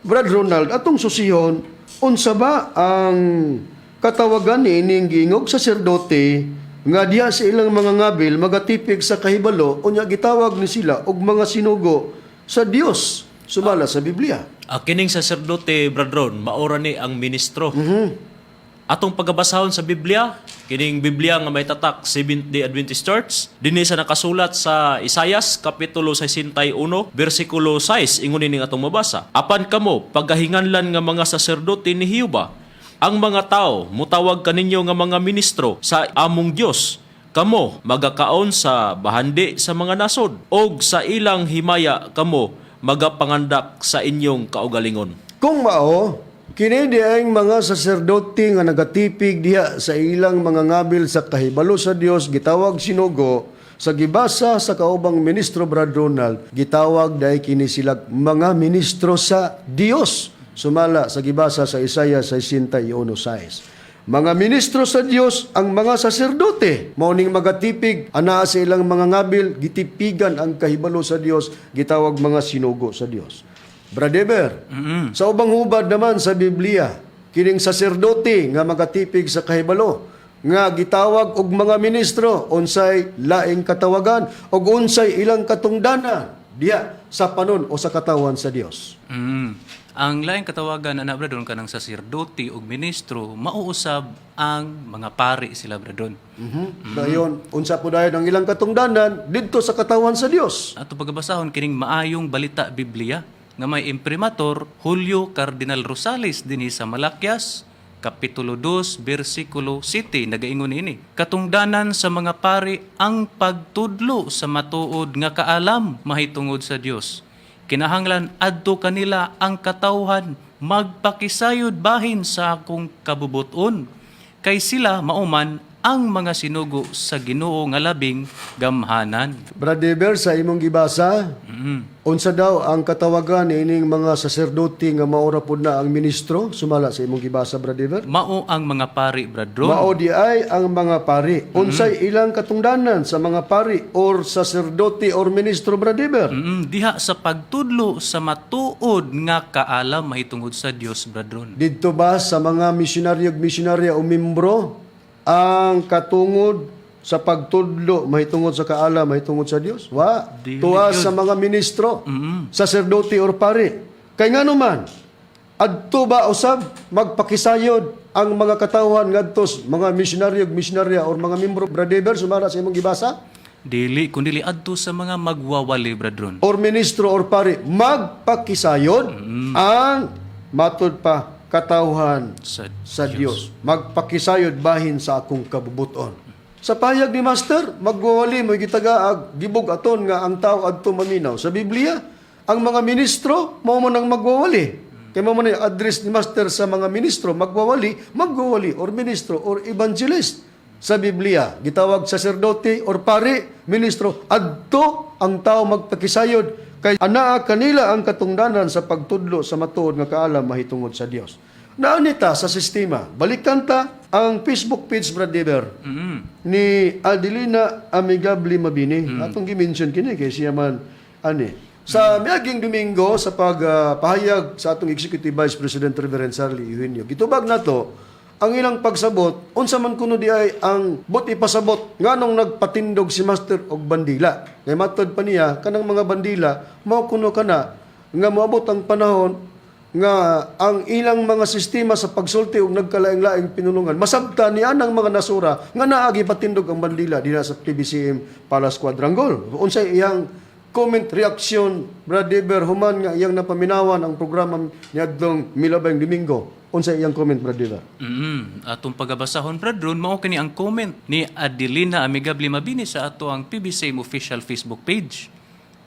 Brad Ronald, atong susihon, unsa ba ang katawagan ni ining giingog saserdote nga diha sa ilang mga ngabil magatipig sa kahibalo, unya gitawag ni sila og mga sinugo sa Dios sumala sa Biblia? Kining saserdote, Brad Ron, maora ni ang ministro. Atong pagabasahon sa Biblia, kining Biblia nga may tatak Seventh-day Adventist Church, dinhi sa nakasulat sa Isayas kapitulo 61 bersikulo 6, ingon ini atong mabasa. Apan kamo pagahinganlan nga mga saserdote ni Hiuba, ang mga tao mutawag kaninyo nga mga ministro sa among Dios. Kamo magakaon sa bahandi sa mga nasod og sa ilang himaya kamo magapangandak sa inyong kaugalingon. Kung mao, kini di ang mga saserdote nga nagatipig diha sa ilang mga ngabil sa kahibalo sa Dios gitawag sinugo sa gibasa sa kaubang ministro Brad Ronald, gitawag dahil kini sila mga ministro sa Dios sumala sa gibasa sa Isaiah 61:6. Mga ministro sa Dios ang mga saserdote. Mao ning magatipig anaa sa ilang mga ngabil, gitipigan ang kahibalo sa Dios, gitawag mga sinugo sa Dios. Brother, sa ubang hubad naman sa Biblia, kining saserdote nga magatipig sa kahibalo, nga gitawag og mga ministro, unsay laing katawagan og unsay ilang katungdanan diha sa panon o sa katawan sa Dios? Ang laing katawagan ana, Bradon, kanang saserdote ug ministro, mauusab ang mga pari sila, Bradon. Dayon, unsa po dayon ang ilang katungdanan didto sa katawan sa Dios? Ato pagabasahon kining Maayong Balita Biblia nga may imprimatur Julio Cardinal Rosales dinhi sa Malakias Kapitulo 2 bersikulo 7, nagaingon ini: Katungdanan sa mga pari ang pagtudlo sa matuod nga kaalam mahitungod sa Dios. Kinahanglan adto kanila ang katawhan magpakisayod bahin sa akong kabubuton kay sila mauman ang mga sinugo sa Ginoo nga labing gamhanan. Brother Eber, sa imong gibasa, unsa daw ang katawagan ining mga saserdote nga maora pud na ang ministro sumala sa imong gibasa, Brother Eber? Mao ang mga pari, Bradron. Mao di ay ang mga pari. Unsay ilang katungdanan sa mga pari or saserdote or ministro, Brother Eber? Diha sa pagtudlo sa matuod nga kaalam mahitungod sa Dios, Bradron. Didto ba sa mga misyonaryo ug misyonarya o membro ang katungod sa pagtudlo mahitungod sa kaalam mahitungod sa Dios? Wa. Dili Tuwa yun. sa mga ministro, saserdote or pari. Kay ngano man, adto ba usab magpakisayod ang mga katawhan ngadto sa mga misyonaryo ug misyonarya or mga membro, Brother Eber, sumala sa imong gibasa? Dili kundi adto sa mga magwawali, Bradron. Or ministro or pari magpakisayod ang matud pa katawhan Sa sa Dios. Magpakisayod bahin sa akong kabubuton. Sa pahayag ni Master, magwawali mo gitagaag gibog aton nga ang tao adto maminaw. Sa Biblia, ang mga ministro mao man ang magwawali. Kay mao man ang address ni Master sa mga ministro, magwawali, magwawali or ministro or evangelist. Sa Biblia, gitawag saserdote or pari, ministro, adto ang tao magpakisayod kay anaa kanila ang katungdanan sa pagtudlo sa matuod nga kaalam mahitungod sa Dios. Naanita sa sistema, balikan ta Ang Facebook page, Brad Dever, ni Adelina Amigable Mabini. Atong gi-mention kini kay siya man ani. Sa miaging Domingo sa pagpahayag sa atong Executive Vice President Reverend Sarli Eugenio, gitubag nato ang ilang pagsabot unsa man kuno di ay ang buot ipasabot nganong nagpatindog si Master og bandila. Kay matod pa niya, kanang mga bandila mao kuno kana nga moabot ang panahon nga ang ilang mga sistema sa pagsulti og nagkalaing-laing pinulungan masabta ni anang mga nasura nga naagi patindog ang bandila dinha sa PBCM Palace Quadrangle. Unsay iyang comment, reaction, Brad Dever, human nga iyang napaminawan ang programa niadtong milabayng Domingo? Unsay iyang comment, Brad Dever? Atong pagabasahon, Brad Ron, mao kini ang comment ni Adelina Amigable Mabini sa ato ang PBCM official Facebook page.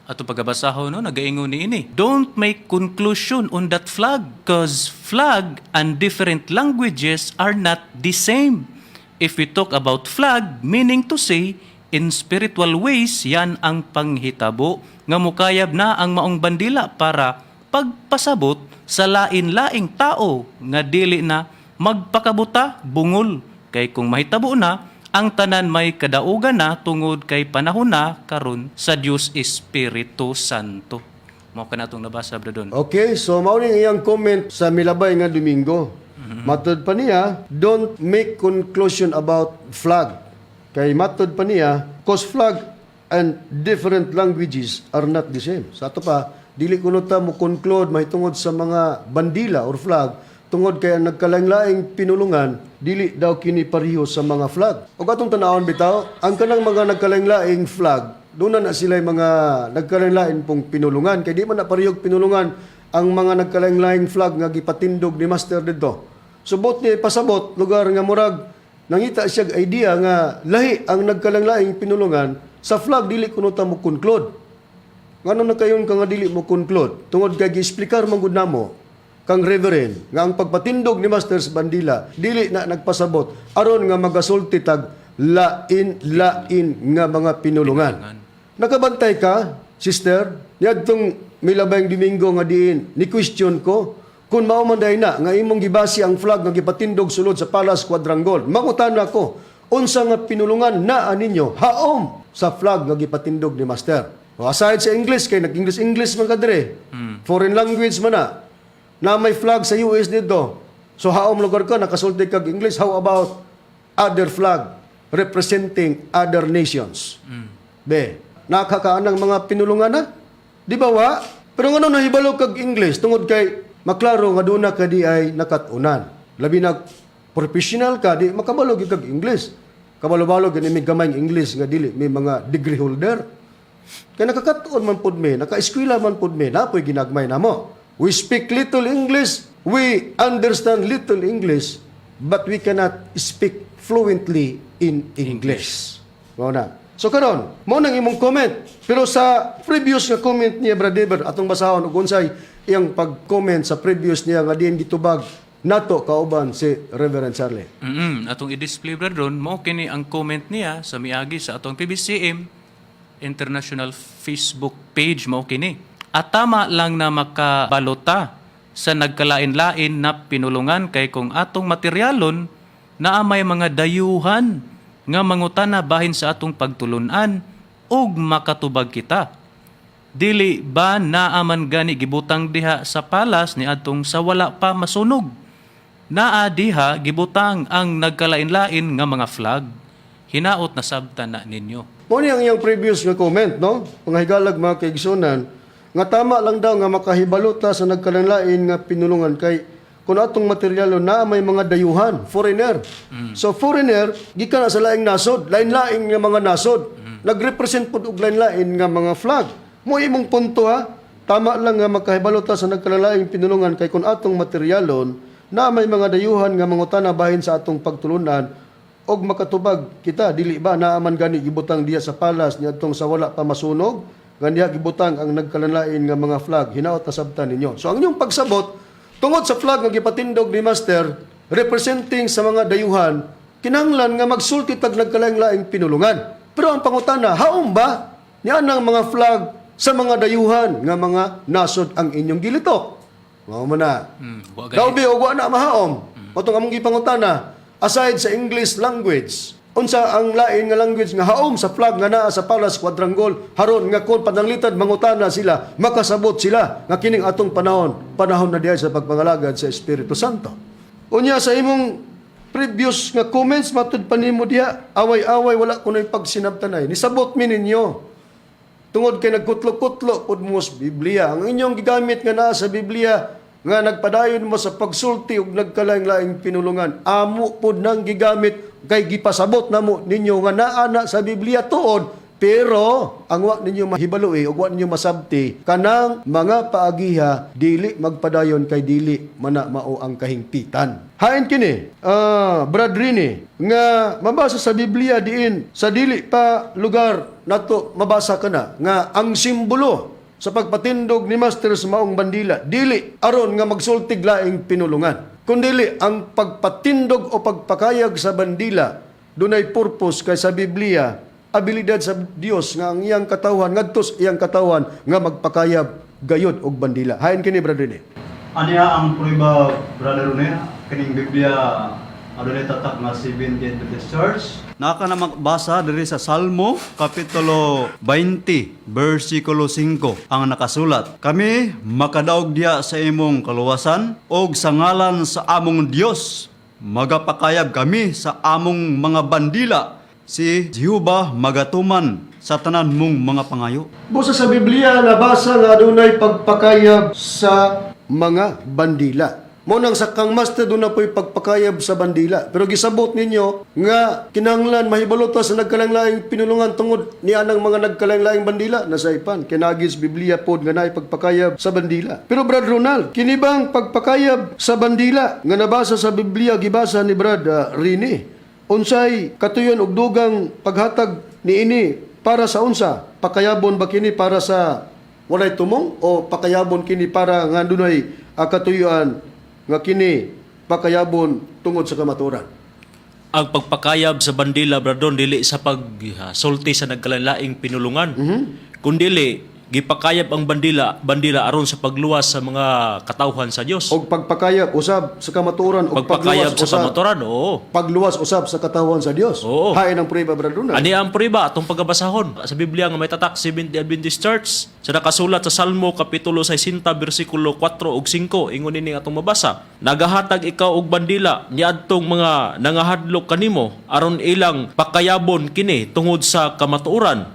Atong pagabasahon, no, nagaingon ni ini: "Don't make conclusion on that flag 'cause flag and different languages are not the same. If we talk about flag, meaning to say, in spiritual ways, yan ang panghitabo nga mukayab na ang maong bandila para pagpasabot sa lain-laing tao nga dili na magpakabuta bungol kay kung mahitabo na ang tanan, may kadaugan na tungod kay panahon na karon sa Dios Espiritu Santo." Mao kana atong nabasa, Brad Ron. Okay, so mao ni iyang comment sa milabay nga Domingo. Matod pa niya, don't make conclusion about flag. Kay matod pa niya, 'cause flag and different languages are not the same. Sa ato pa, dili kuno ta mo conclude mahitungod sa mga bandila or flag tungod kay ang nagkalaing-laing pinulungan dili daw kini pareho sa mga flag. Ug atong tanawon bitaw, ang kanang mga nagkalaing-laing flag, doon na sila mga nagkalain-lain pong pinulungan kay di man na parehog pinulungan ang mga nagkalain-laing flag nga gipatindog ni Master didto. So buot niya ipasabot lugar nga murag nangita siya og idea nga lahi ang nagkalain-laing pinulungan sa flag, dili kuno ta mo conclude. Ngano na kayon ka nga dili mo conclude? Tungod kay giexplikar man gud namo kang Reverend nga ang pagpatindog ni Master sa bandila dili na nagpasabot aron nga magasulti tag lain-lain nga mga pinulungan. Nakabantay ka, sister, niadtong milabayng Domingo nga diin ni question ko kung mao man diay na nga imong gibasi ang flag nga gipatindog sulod sa Palace Quadrangle. Mangutana ko, unsa nga pinulungan naa ninyo haom sa flag nga gipatindog ni Master? O, aside sa English, kay nag-English English man ka dire. Foreign language man na. Na may flag sa US dito. So haom lugar ka, nakasulti kag English, how about other flag representing other nations? Be, nakakaanang mga pinulungan na? Di ba wa? Pero ngano nahibalo kag English? Tungod kay maklaro nga duna ka di ay nakat-unan. Labi na professional ka, di makabalo gyud kag English. Kabalo-balo gani may gamay English nga dili may mga degree holder. Kay nakakatuon man pud mi, naka-eskwela man pud mi, napoy ginagmay namo. We speak little English, we understand little English, but we cannot speak fluently in English. Mao na. So karon, mao nang imong comment. Pero sa previous nga comment niya, Brad Dever, atong basahon og unsay iyang pag-comment sa previous niya nga diin gitubag nato kauban si Reverend Charlie. Atong i-display, Brad Ron, mao kini ang comment niya sa miagi sa atong PBCM International Facebook page, mao kini. "At tama lang na makabalota sa nagkalain-lain na pinulungan kay kung atong materyalon, naa may mga dayuhan nga mangutana bahin sa atong pagtulunan ug makatubag kita. Dili ba naa man gani gibutang diha sa palas ni adtong sa wala pa masunog? Naa diha gibutang ang nagkalain-lain nga mga flag. Hinaot na sabta na ninyo." Mao ni ang iyang previous nga comment, no? Mga higalag, mga kaigsunan, nga tama lang daw nga makahibalota sa nagkalain nga pinulungan kay kung atong materyalo na may mga dayuhan, foreigner. So foreigner, gikan na sa laing nasod, lain-lain nga mga nasod. Nagrepresent pud og lain-lain nga mga flag. Mo imong punto ha, tama lang nga makahibalota sa nagkalalaing pinulungan kay kung atong materyalon na may mga dayuhan nga mangutana bahin sa atong pagtulunan og makatubag kita, dili ba naa man gani gibutang diya sa palas niadtong sa wala pa masunog nga diha gibutang ang nagkalanlain nga mga flag? Hinaot na sabtan ninyo. So ang inyong pagsabot, tungod sa flag nga gipatindog ni Master representing sa mga dayuhan, kinahanglan nga magsulti tag nagkalain-laing pinulungan. Pero ang pangutana, haom ba niya ang mga flag sa mga dayuhan nga mga nasod ang inyong gilitok? Mao man na. Wa Daw gani. bi og wa na mahaom. Matong among gipangutana. Aside sa English language, unsa ang lain nga language nga haom sa flag nga naa sa Palace Quadrangle haron nga kon pananglitan mangutana sila, makasabot sila nga kining atong panahon, panahon na diay sa pagpangalagad sa Espiritu Santo? Unya sa imong previous nga comments, matud pa nimo diha, away-away, wala kuno'y pagsinabtanay. Nisabot mi ninyo tungod kay nagkutlo-kutlo pud mo sa Biblia. Ang inyong gigamit nga naa sa Biblia nga nagpadayon mo sa pagsulti og nagkalaing-laing pinulungan, amo pud nang gigamit kay gipasabot namo ninyo nga naa na sa Biblia tuod. Pero ang wa ninyo mahibaloy ug wa ninyo masabti, kanang mga paagiha dili magpadayon kay dili mana mao ang kahingpitan. Hain kini, Brad Rini, nga mabasa sa Biblia diin sa dili pa lugar nato mabasa kana nga ang simbolo sa pagpatindog ni Master sa maong bandila dili aron nga magsultig laing pinulungan, kundili ang pagpatindog o pagpakayag sa bandila dunay purpose kay sa Biblia abilidad sa Dios nga ang iyang katawhan ngadto sa iyang katawhan nga magpakayab gayod og bandila. Hain kini, Brad Rene. Aniya ang prueba, Brother Rene, kining Biblia adunay tatak nga Seventh Day Adventist Church. Naka na magbasa diri sa Salmo kapitulo 20 bersikulo 5 ang nakasulat: "Kami makadaog diha sa imong kaluwasan og sa ngalan sa among Dios magapakayab kami sa among mga bandila. Si Jehova magatuman sa tanan mong mga pangayo." Busa sa Biblia nabasa nga adunay pagpakayab sa mga bandila. Mo nang sa kang Master doon na po'y pagpakayab sa bandila. Pero gisabot ninyo nga kinahanglan mahibalo ta sa nagkalanglaing pinulungan tungod ni anang mga nagkalanglaing bandila nasaypan. Kinagis Biblia pod nga naay pagpakayab sa bandila. Pero Brad Ronald, kini bang pagpakayab sa bandila nga nabasa sa Biblia, gibasa ni Brad Rini, unsay katuyon og dugang paghatag niini para sa unsa? Pakayabon ba kini para sa walay tumong o pakayabon kini para nga dunay katuyuan nga kini pakayabon tungod sa kamatuoran? Ang pagpakayab sa bandila, Brad Ron, dili sa pagsulti sa nagkalainlaing pinulungan. Kundili gipakayab ang bandila bandila aron sa pagluwas sa mga katawhan sa Dios. Og pagpakayab usab sa kamatuoran og Pagpakayab pagluwas sa usab, kamatuoran, oo. Pagluwas usab sa katawan sa Dios. Oo. Hain ang prueba, Brad Ronald. Ani ang prueba atong pagabasahon sa Biblia nga may tatak Seventh Day Adventist Church sa nakasulat sa Salmo kapitulo 60 bersikulo 4 ug 5. Ingon ini atong mabasa: "Nagahatag ikaw og bandila niadtong mga nangahadlok kanimo aron ilang pakayabon kini tungod sa kamatuoran."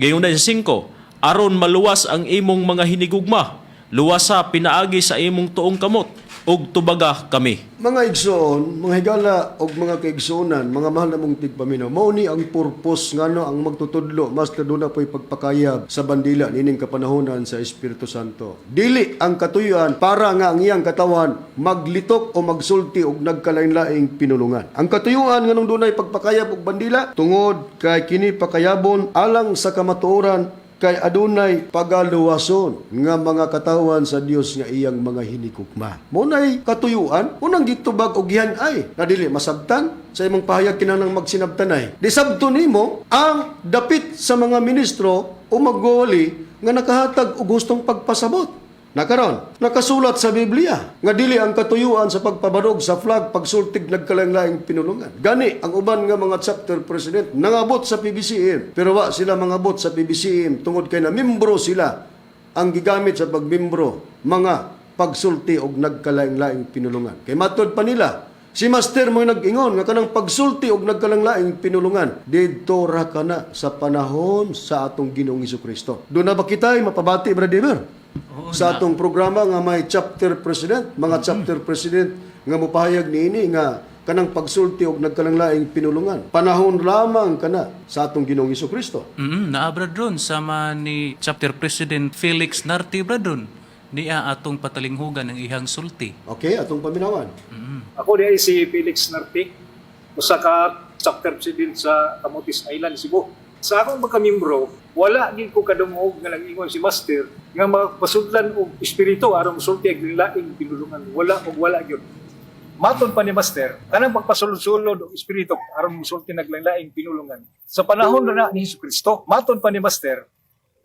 Gayon na sa 5, "Aron maluwas ang imong mga hinigugma, luwasa pinaagi sa imong tuong kamot ug tubaga kami." Mga igsoon, mga higala og mga kaigsuonan, mga mahal namong tigpaminaw, mao ni ang purpose ngano ang magtutudlo, Master, duna po'y pagpakayab sa bandila nining kapanahonan sa Espiritu Santo. Dili ang katuyuan para nga ang iyang katawan maglitok o magsulti og nagkalain-laing pinulungan. Ang katuyuan nganong dunay pagpakayab og bandila tungod kay kini pakayabon alang sa kamatuoran kay adunay pagaluwason nga mga katawan sa Dios nga iyang mga hinikukma. Mo nay katuyuan, unang gitubag og gihan-ay na dili masabtan sa imong pahayag kinahanglang magsinabtanay. Di sabto nimo ang dapit sa mga ministro o magwawali nga nakahatag og gustong pagpasabot. Nakaron, nakasulat sa Biblia nga dili ang katuyuan sa pagpabarog sa flag pagsultig nagkalaing-laing pinulungan. Gani ang uban nga mga chapter president nangabot sa PBCM, pero wa sila mangabot sa PBCM tungod kay na membro sila. Ang gigamit sa pagmembro mga pagsulti og nagkalaing-laing pinulungan. Kay matod pa nila, si Master mo nag-ingon nga kanang pagsulti og nagkalanglaing pinulungan didto ra kana sa panahon sa atong Ginoong Kristo. Doon na ba kita'y mapabati, Brother, sa atong programa nga may chapter president, mga chapter president nga mopahayag niini nga kanang pagsulti og nagkalanglaing pinulungan, panahon lamang kana sa atong Ginoong Kristo? Naa, Brad Ron, sama ni Chapter President Felix Narti, Brad Ron. Niya atong patalinghugan ang ihang sulti. Okay, atong paminawan. Ako diay si Felix Narti, usa ka chapter president sa Camotes Island, Cebu. Sa akong pagkamiyembro, wala gid ko kadungog nga nag-ingon si Master nga mapasudlan og espiritu aron musulti og laing pinulungan. Wala og wala gyud. Matod pa ni Master, kanang pagpasulod-sulod og espiritu aron musulti naglaing pinulungan, sa panahon na ni Hesus Kristo, matod pa ni Master,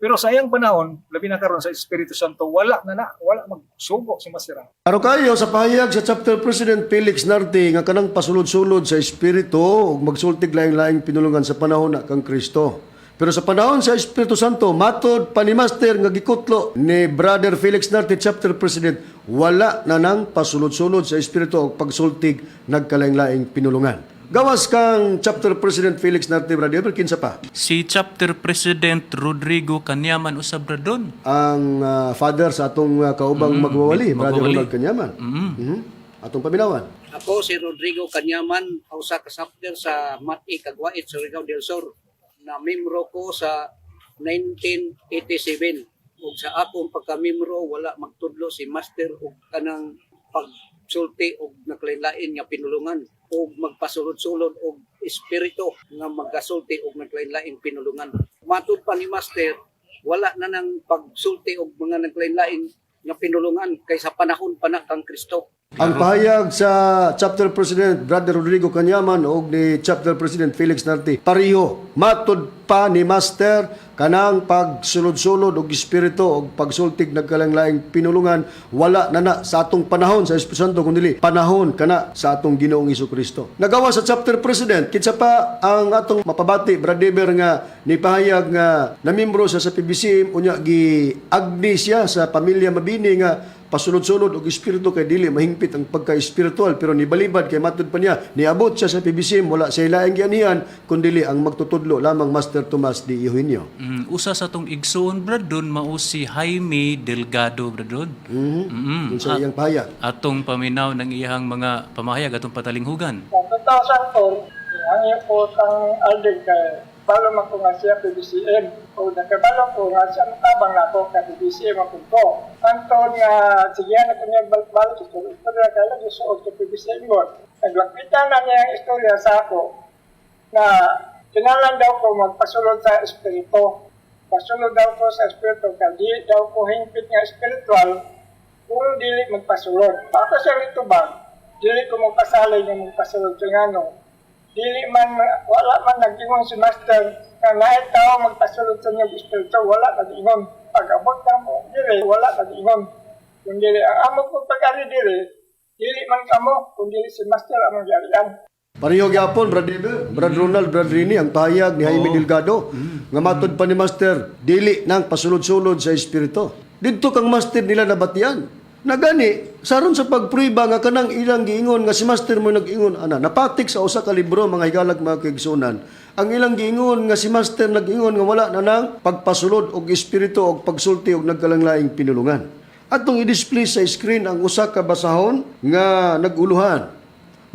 Pero sa iyang panahon, labi na karon sa Espiritu Santo, wala na na, wala magsugo si Master. Aron kayo sa pahayag sa Chapter President Felix Narte nga kanang pasulod-sulod sa espiritu ug magsultig laing-laing pinulungan sa panahon na kang Kristo. Pero sa panahon sa Espiritu Santo, matod pa ni Master nga gikutlo ni Brother Felix Narte, Chapter President, wala na nang pasulod-sulod sa espiritu ug pagsultig nagkalaing-laing pinulungan. Gawas kang Chapter President Felix Narte, Brother, kinsa pa? Si Chapter President Rodrigo Kanyaman usab, Brad Don. Ang father sa atong kaubang magwawali, Brother magwawali. Ronald Kanyaman. Mhm. Atong paminawan. Ako si Rodrigo Kanyaman, usa ka chapter sa Mati Kagwait, Surigao del Sur, na membro ko sa 1987. Ug sa akong pagkamembro, wala magtudlo si master og kanang pagsulti og naglain-lain nga pinulungan og magpasulod-sulod og espiritu nga magasulti og naglain-lain pinulungan. Matud pa ni master, wala na nang pagsulti og mga naglain-lain nga pinulungan kay sa panahon pa na kang Kristo. Ang pahayag sa Chapter President Brother Rodrigo Kanyaman og ni Chapter President Felix Narte pareho. Matud pa ni Master, kanang pagsulod-sulod og espiritu og pagsultig nagkalanglaing pinulungan wala na na sa atong panahon sa Espiritu Santo kundi panahon kana sa atong Ginoong Kristo. Nagawa sa Chapter President, kinsa pa ang atong mapabati, Brad Deber, nga ni pahayag nga namembro siya sa PBCM unya gi-agni siya sa pamilya Mabini nga pasulod-sulod og espiritu kay dili mahingpit ang pagka-espiritual, pero nibalibad kay matud pa niya niabot siya sa PBCM, wala siya laing gianihan kundi ang magtutudlo lamang Master Tomas D. Eugenio. Usa sa tong igsuon, Brad Don, mao si Jaime Delgado, Brad Don. Unsa iyang pahayag? Atong paminaw ng iyang mga pamahayag, atong patalinghugan. Sa 2004, hangyo ko kang Alden kay balo man ko nga siya PBCM o nakabalo ko nga siya tabang nako ka PBCM ang ko. Anton nga sige na ko niya balik istorya istorya kay lagi suod ka PBCM ko. Naglapitan na niya ang istorya sa ako na kinalan daw ko magpasulod sa espiritu. Pasulod daw ko sa espiritu kay di daw ko hingpit nga espiritual kung dili magpasulod. Ako siya litubag, dili ko magpasalay nga magpasulod kay ngano. Dili man, wala man nag-ingon si master nga naay tao magpasulod sa inyong espiritu, wala nag-ingon. Pag-abot na mo, dili, wala nag-ingon. Kung dili, ang amo ko pag-ari dili, dili man kamo, kung dili si master among giarian. Pareho gyapon, Brad Deber, Brad Ronald, Brad Rini, ang pahayag ni Jaime Delgado nga matod pa ni Master dili nang pasulod-sulod sa espiritu. Didto kang Master nila nabatian. Nagani, saron sa pagprueba nga kanang ilang giingon nga si Master mo nag-ingon ana, napatik sa usa ka libro, mga higalag mga kaigsunan. Ang ilang giingon nga si Master nag-ingon nga wala na nang pagpasulod og espiritu og pagsulti og nagkalanglaing pinulungan. Atong i-display sa screen ang usa ka basahon nga naguluhan.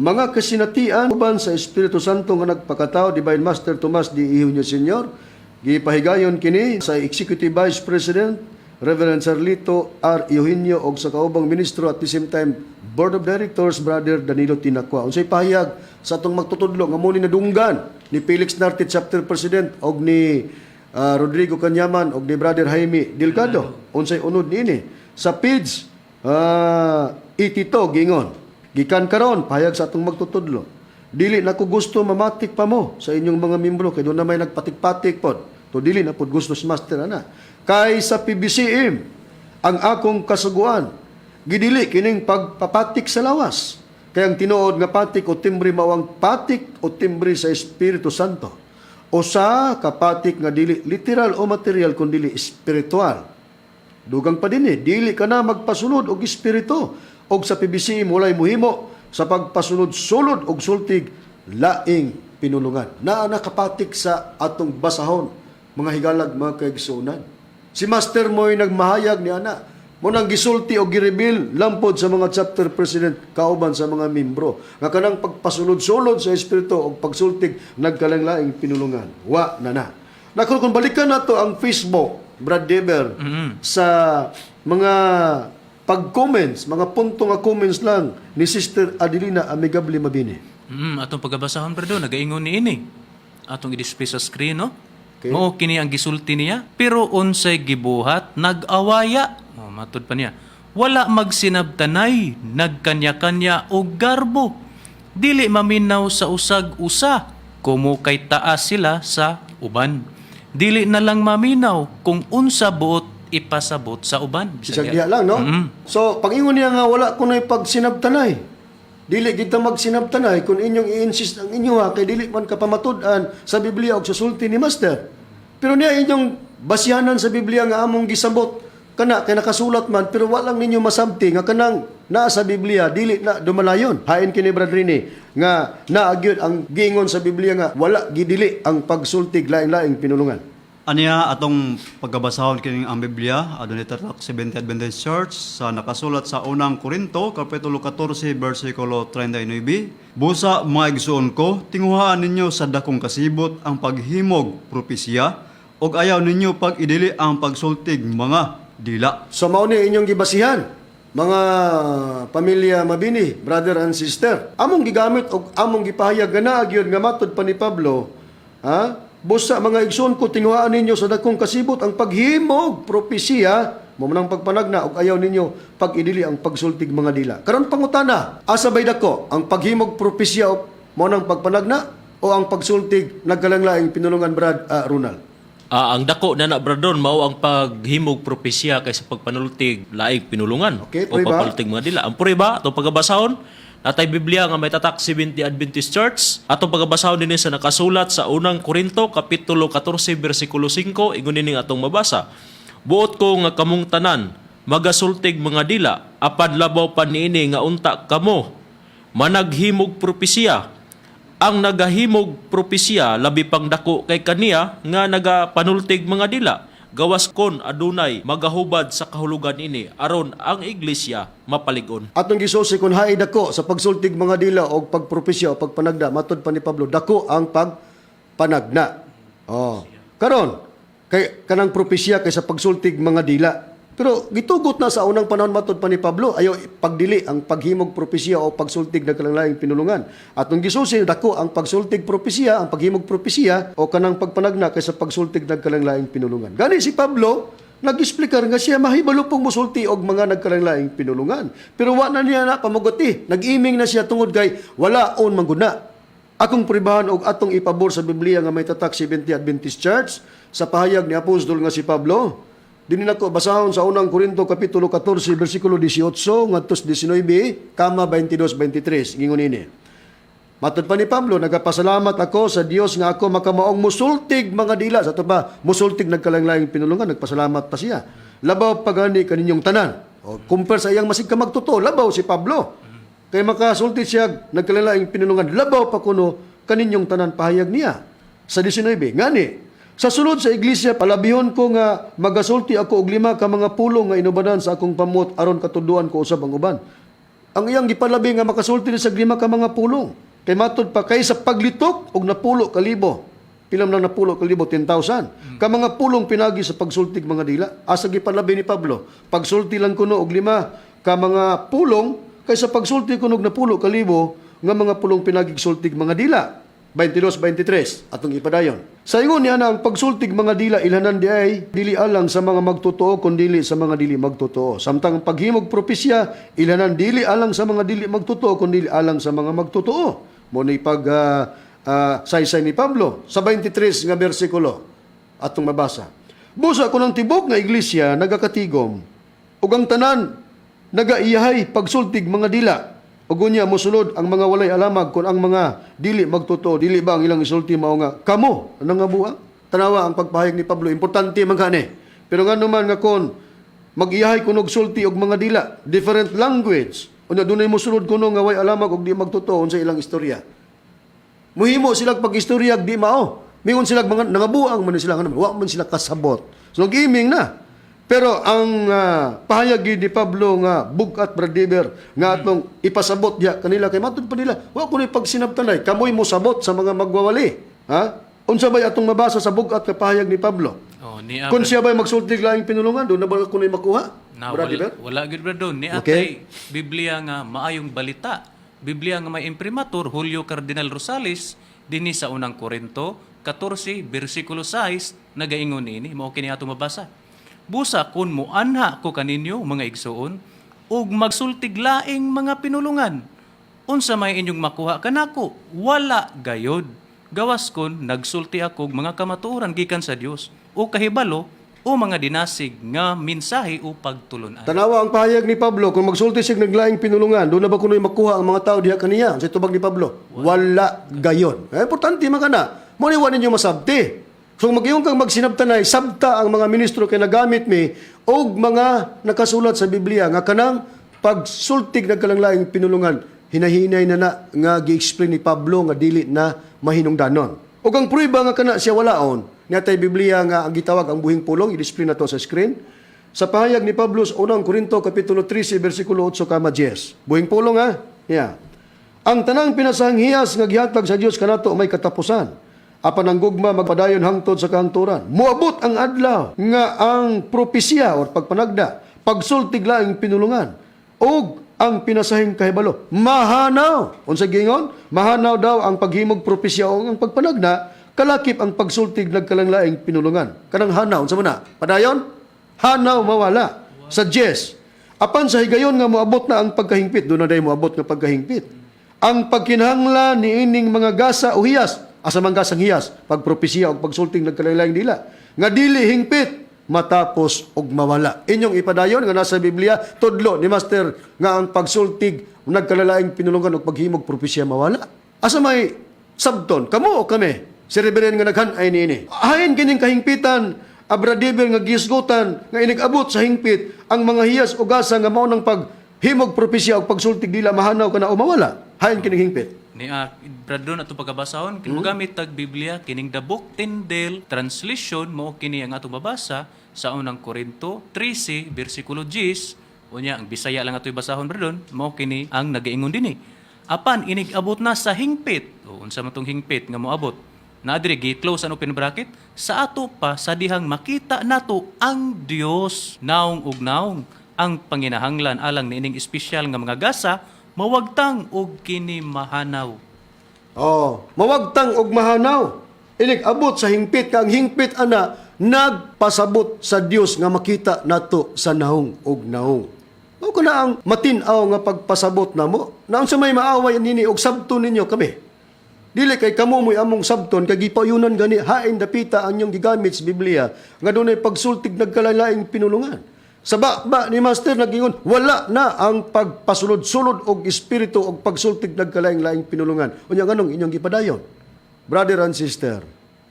Mga kasinatian uban sa Espiritu Santo nga nagpakatao Divine Master Tomas D. Eugenio Senior, gipahigayon kini sa Executive Vice President Reverend Sarlito R. Eugenio og sa kaubang ministro at the same time Board of Directors Brother Danilo Tinacua. Unsay pahayag sa atong magtutudlo nga mo ni nadunggan ni Felix Narte, Chapter President, og ni Rodrigo Kanyaman og ni Brother Jaime Delgado? Unsay unod niini? Sa page 82 gingon, "Gikan karon, pahayag sa atong magtutudlo, dili na ko gusto mamatik pa mo sa inyong mga membro kay doon na may nagpatik-patik pod. To dili na pod gusto si master ana. Kay sa PBCM ang akong kasuguan gidili kining pagpapatik sa lawas. Kay ang tinuod nga patik o timbre mao ang patik o timbre sa Espiritu Santo. Usa ka patik nga dili literal o material kundi espiritual. Dugang pa din eh, dili ka na magpasulod og espiritu og sa PBCM walay muhimo sa pagpasulod-sulod og sultig laing pinulungan." Naa nakapatik sa atong basahon, mga higalag mga kaigsuonan. Si Master mo'y nagmahayag ni ana. Mo nang gisulti o gireveal lampod sa mga chapter president kauban sa mga membro nga kanang pagpasulod-sulod sa espiritu og pagsultig nagkalanglaing pinulungan. Wa na na. Nako, kung balikan nato ang Facebook, Brad Deber, sa mga pag-comments, mga punto nga comments lang ni Sister Adelina Amigable Mabini. Atong pagabasahon, Brad Don, nagaingon ni ini. Atong i-display sa screen, no? Okay. Mao kini ang gisulti niya, pero unsay gibuhat, nag-awaya. Oh, matud pa niya. Wala magsinabtanay, nagkanya-kanya og garbo. Dili maminaw sa usag usa, kumo kay taas sila sa uban. Dili na lang maminaw kung unsa buot ipasabot sa uban. Bisag diha lang, no? So, pag-ingon niya nga wala kuno'y pagsinabtanay. Dili kita magsinabtanay kung inyong i-insist ang inyo ha, kay dili man kapamatud-an sa Biblia og sa sulti ni Master. Pero niya inyong basihanan sa Biblia nga among gisabot kana kay nakasulat man pero wa lang ninyo masabti nga kanang naa sa Biblia dili na dumalayon. Hain kini, Brad Rini, nga naa gyud ang giingon sa Biblia nga wala gidili ang pagsultig laing-laing pinulungan. Aniya atong pagkabasahon kining ang Biblia adunay tatak Seventh Adventist Church sa nakasulat sa Unang Korinto kapitulo 14 bersikulo 39. Busa, mga igsuon ko, tinguhaan ninyo sa dakong kasibot ang paghimog propesiya ug ayaw ninyo pag-idili ang pagsultig mga dila. So mao ni inyong gibasihan, mga pamilya Mabini, brother and sister. Among gigamit og among gipahayag nga naa gyud nga matod pa ni Pablo, ha? Busa, mga igsoon ko, tinguhaan ninyo sa dakong kasibot ang paghimog propesiya, mao man ang pagpanagna, og ayaw ninyo pag-idili ang pagsultig mga dila. Karon pangutana, asa bay dako ang paghimog propesiya o mao nang pagpanagna o ang pagsultig nagkalanglaing pinulungan, Brad Ronald? Ang dako na na, Brad Ron, mao ang paghimog propesya kaysa pagpanultig laing pinulungan Okay, o prueba. pagpanultig mga dila. Ang prueba atong pagabasahon, natay Biblia nga may tatak 70 Adventist Church. Atong pagabasahon dinhi sa nakasulat sa Unang Korinto kapitulo 14 bersikulo 5, ingon nining atong mabasa. Buot ko nga kamong tanan magasultig mga dila, apan labaw pa niini nga unta kamo managhimog propesya. Ang nagahimog propesya labi pang dako kay kaniya nga nagapanultig mga dila, gawas kon adunay magahubad sa kahulugan ini aron ang iglesia mapalig-on. Atong gisusi kung haay dako sa pagsultig mga dila o pagpropesya o pagpanagna, matod pa ni Pablo, dako ang pagpanagna. Oh. Karon, kay kanang propesya kaysa pagsultig mga dila. Pero gitugot na sa unang panahon matod pa ni Pablo, ayaw pagdili ang paghimog propesya o pagsultig na kalanglaing pinulungan. Atong gisusi dako ang pagsultig propesya, ang paghimog propesya o kanang pagpanagna kaysa pagsultig nagkalanglaing pinulungan. Gani si Pablo nag-explicar nga siya mahibalo pong musulti og mga nagkalanglaing pinulungan. Pero wa na niya na pamugot. Nag-iming na siya tungod kay wala on mangguna. Akong pribahan og atong ipabor sa Biblia nga may tatak 70 Adventist Church sa pahayag ni Apostol nga si Pablo. Dinhi nako basahon sa Unang Korinto kapitulo 14 bersikulo 18 ngadto sa 19, kama 22 23 Ngingon ini. Matod pa ni Pablo, nagapasalamat ako sa Dios nga ako makamaong musultig mga dila. Sa ato pa, musultig nagkalanglaing pinulungan, nagpasalamat pa siya. Labaw pagani kaninyong tanan. O, compare sa iyang masig ka magtotoo, labaw si Pablo. Kay makasulti siya nagkalanglaing pinulungan, labaw pa kuno kaninyong tanan pahayag niya. Sa 19, ngani, sa sulod sa iglesia, palabihon ko nga magasulti ako og lima ka mga pulong nga inubanan sa akong pamot aron katuduan ko usab ang uban. Ang iyang gipalabi nga makasulti ni sa lima ka mga pulong. Kay matod pa kay sa paglitok og napulo ka libo. Pila man lang napulo ka libo? 10,000. Ka mga pulong pinagi sa pagsultig mga dila. Asa gipalabi ni Pablo? Pagsulti lang kuno og lima ka mga pulong kaysa pagsulti kuno og napulo ka libo nga mga pulong pinagi sultig mga dila. 22-23 atong ipadayon. Sa ingon niya na ang pagsultig mga dila ilhanan di ay dili alang sa mga magtotoo kun dili sa mga dili magtotoo. Samtang ang paghimog propesya ilhanan dili alang sa mga dili magtotoo kun dili alang sa mga magtotoo. Mo ni pag saysay ni Pablo sa 23 nga bersikulo atong mabasa. Busa kun ang tibok nga iglesia nagakatigom ug ang tanan nagaiyahay pagsultig mga dila, ug unya mosulod ang mga walay alamag kon ang mga dili magtotoo, dili ba ang ilang isulti mao nga kamo nangabuang? Tanawa ang pagpahayag ni Pablo, importante man kani. Pero ngano man nga kon mag-iyahay kunog sulti og mga dila, different language, unya dunay mosulod kuno nga way alamag og di magtotoo, unsa ilang istorya? Muhimo sila pag-istorya di mao. Mingon sila mga nangabuang man sila nga wa man sila kasabot. So nag-iming na. Pero ang pahayag gyud ni Pablo nga bugat, Bradiber, nga atong ipasabot diha kanila kay matud pa nila wa kunoy pagsinabtanay kamoy mosabot sa mga magwawali. Ha? Unsa bay atong mabasa sa bugat nga pahayag ni Pablo? Oh, ni Kung siya bay magsultig laing pinulungan, doon na ba kunoy makuha? Na, Bradiber? wala, wala gyud, Brad Don. Ni atay Biblia nga maayong balita. Biblia nga may imprimatur Julio Cardinal Rosales dinhi sa Unang Korinto 14 bersikulo 6 nagaingon niini, mao kini atong mabasa. Busa kun moanha ko kaninyo, mga igsuon, ug magsultig laing mga pinulungan, unsa may inyong makuha kanako? Wala gayod. Gawas kon nagsulti ako og mga kamatuoran gikan sa Dios o kahibalo o mga dinasig nga mensahe o pagtulunan. Tanawa ang pahayag ni Pablo, kung magsulti siya naglaing pinulungan, doon na ba kuno'y makuha ang mga tao diha kaniya? Sa tubag ni Pablo, wala gayon. Eh, importante man kana. Mo ni wa ninyo masabti. So kung mag-iyon kang magsinabtanay, sabta ang mga ministro kay nagamit mi og mga nakasulat sa Biblia nga kanang pagsultig nagkalanglaing pinulungan, hinahinay na na nga gi-explain ni Pablo nga dili na mahinungdanon. Og ang prueba nga kana siya walaon, niatay Biblia nga ang gitawag ang buhing pulong, i-display na to sa screen. Sa pahayag ni Pablo sa unang Korinto kapitulo 13 bersikulo 8 kama 10. Buhing pulong ha. Yeah. Ang tanang pinasahang hiyas nga gihatag sa Dios kanato may katapusan. Apan ang gugma magpadayon hangtod sa kahangturan. Moabot ang adlaw nga ang propesya or pagpanagda, pagsultig laing pinulungan ug ang pinasahing kahibalo mahanaw. Unsa giingon? Mahanaw daw ang paghimog propesya o ang pagpanagda kalakip ang pagsultig nagkalanglaing pinulungan. Kanang hanaw unsa man na? Padayon? Hanaw mawala. Sa Jess. Apan sa higayon nga moabot na ang pagkahingpit, doon na day moabot nga pagkahingpit. Ang pagkinahanglan niining mga gasa o hiyas, asa man gasang hiyas, pagpropesiya o pagsulting nagkalaylayng dila, nga dili hingpit matapos og mawala. Inyong ipadayon nga nasa Biblia, tudlo ni Master nga ang pagsultig nagkalalaing pinulungan og paghimog propesiya mawala. Asa may sabton, kamo o kami? Si Reverend nga naghan ay niini. Hain kining kahingpitan, abradiber nga gisgutan nga inigabot sa hingpit ang mga hiyas o gasa nga mao ng paghimog propesya o pagsultig dila mahanaw kana o mawala. Hain kining hingpit. Ni Brad Ron ato pagkabasahon kini mogamit tag Biblia kining The Book Tyndale translation mao kini ang atong mabasa sa unang Korinto 13 bersikulo 10. Unya ang Bisaya lang ato basahon, Brad Ron, mao kini ang nagaingon dinhi. Apan inig abot na sa hingpit o unsa man tong hingpit nga moabot na diri gi close ang open bracket sa ato pa sa dihang makita nato ang Dios naong ug naong, ang panginahanglan alang niining espesyal nga mga gasa mawagtang og kini mahanaw. Oh, mawagtang og mahanaw. Inig abot sa hingpit ka ang hingpit ana nagpasabot sa Dios nga makita nato sa naong og naong. Mao ko na ang matin-aw nga pagpasabot namo. Na unsa may maaway nini og sabton ninyo kami. Dili kay kamo mo'y among sabton kay gipayunan gani hain dapita ang inyong gigamit sa Biblia nga dunay pagsultig nagkalalaing pinulungan. Sa ba ni Master nagingon wala na ang pagpasulod-sulod og espiritu og pagsultig nagkalaing-laing pinulungan. Unya nganong inyong gipadayon? Brother and sister,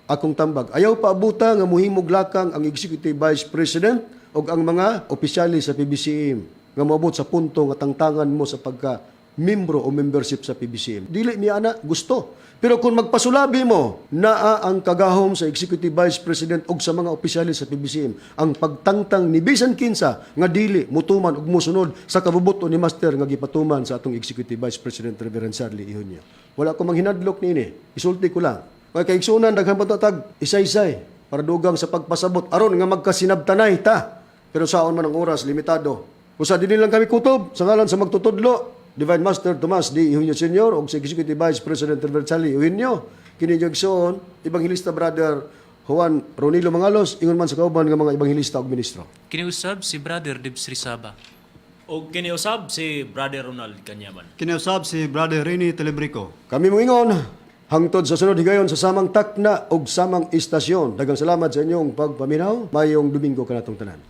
akong tambag, ayaw paabuta nga muhimog lakang ang Executive Vice President og ang mga opisyalis sa PBCM nga moabot sa punto nga tangtangan mo sa pagka membro o membership sa PBCM. Dili mi ana gusto. Pero kung magpasulabi mo, naa ang kagahom sa Executive Vice President og sa mga opisyalis sa PBCM ang pagtangtang ni bisan kinsa nga dili mutuman og musunod sa kabubuto ni Master nga gipatuman sa atong Executive Vice President Reverend Charlie Ihonya. Wala ko manghinadlok niini. Isulti ko lang. Kay kaigsunan daghan pa tag isay-isay para dugang sa pagpasabot aron nga magkasinabtanay ta. Pero saon man ang oras limitado. Usa dinhi lang kami kutob sa ngalan sa magtutudlo Divine Master Tomas D. Eugenio Sr. og sa Executive Vice President Reverend Charlie Eugenio. Kini inyong igsoon, Evangelista Brother Juan Ronilo Mangalos, ingon man sa kauban nga mga ebanghelista ug ministro. Kiniusab si Brother Dibs Rizaba. Og kiniusab si Brother Ronald Kanyaman. Kiniusab si Brother Rene Telebrico. Kami moingon, hangtod sa sunod higayon sa samang takna ug samang istasyon. Daghang salamat sa inyong pagpaminaw. Mayong Domingo kanatong tanan.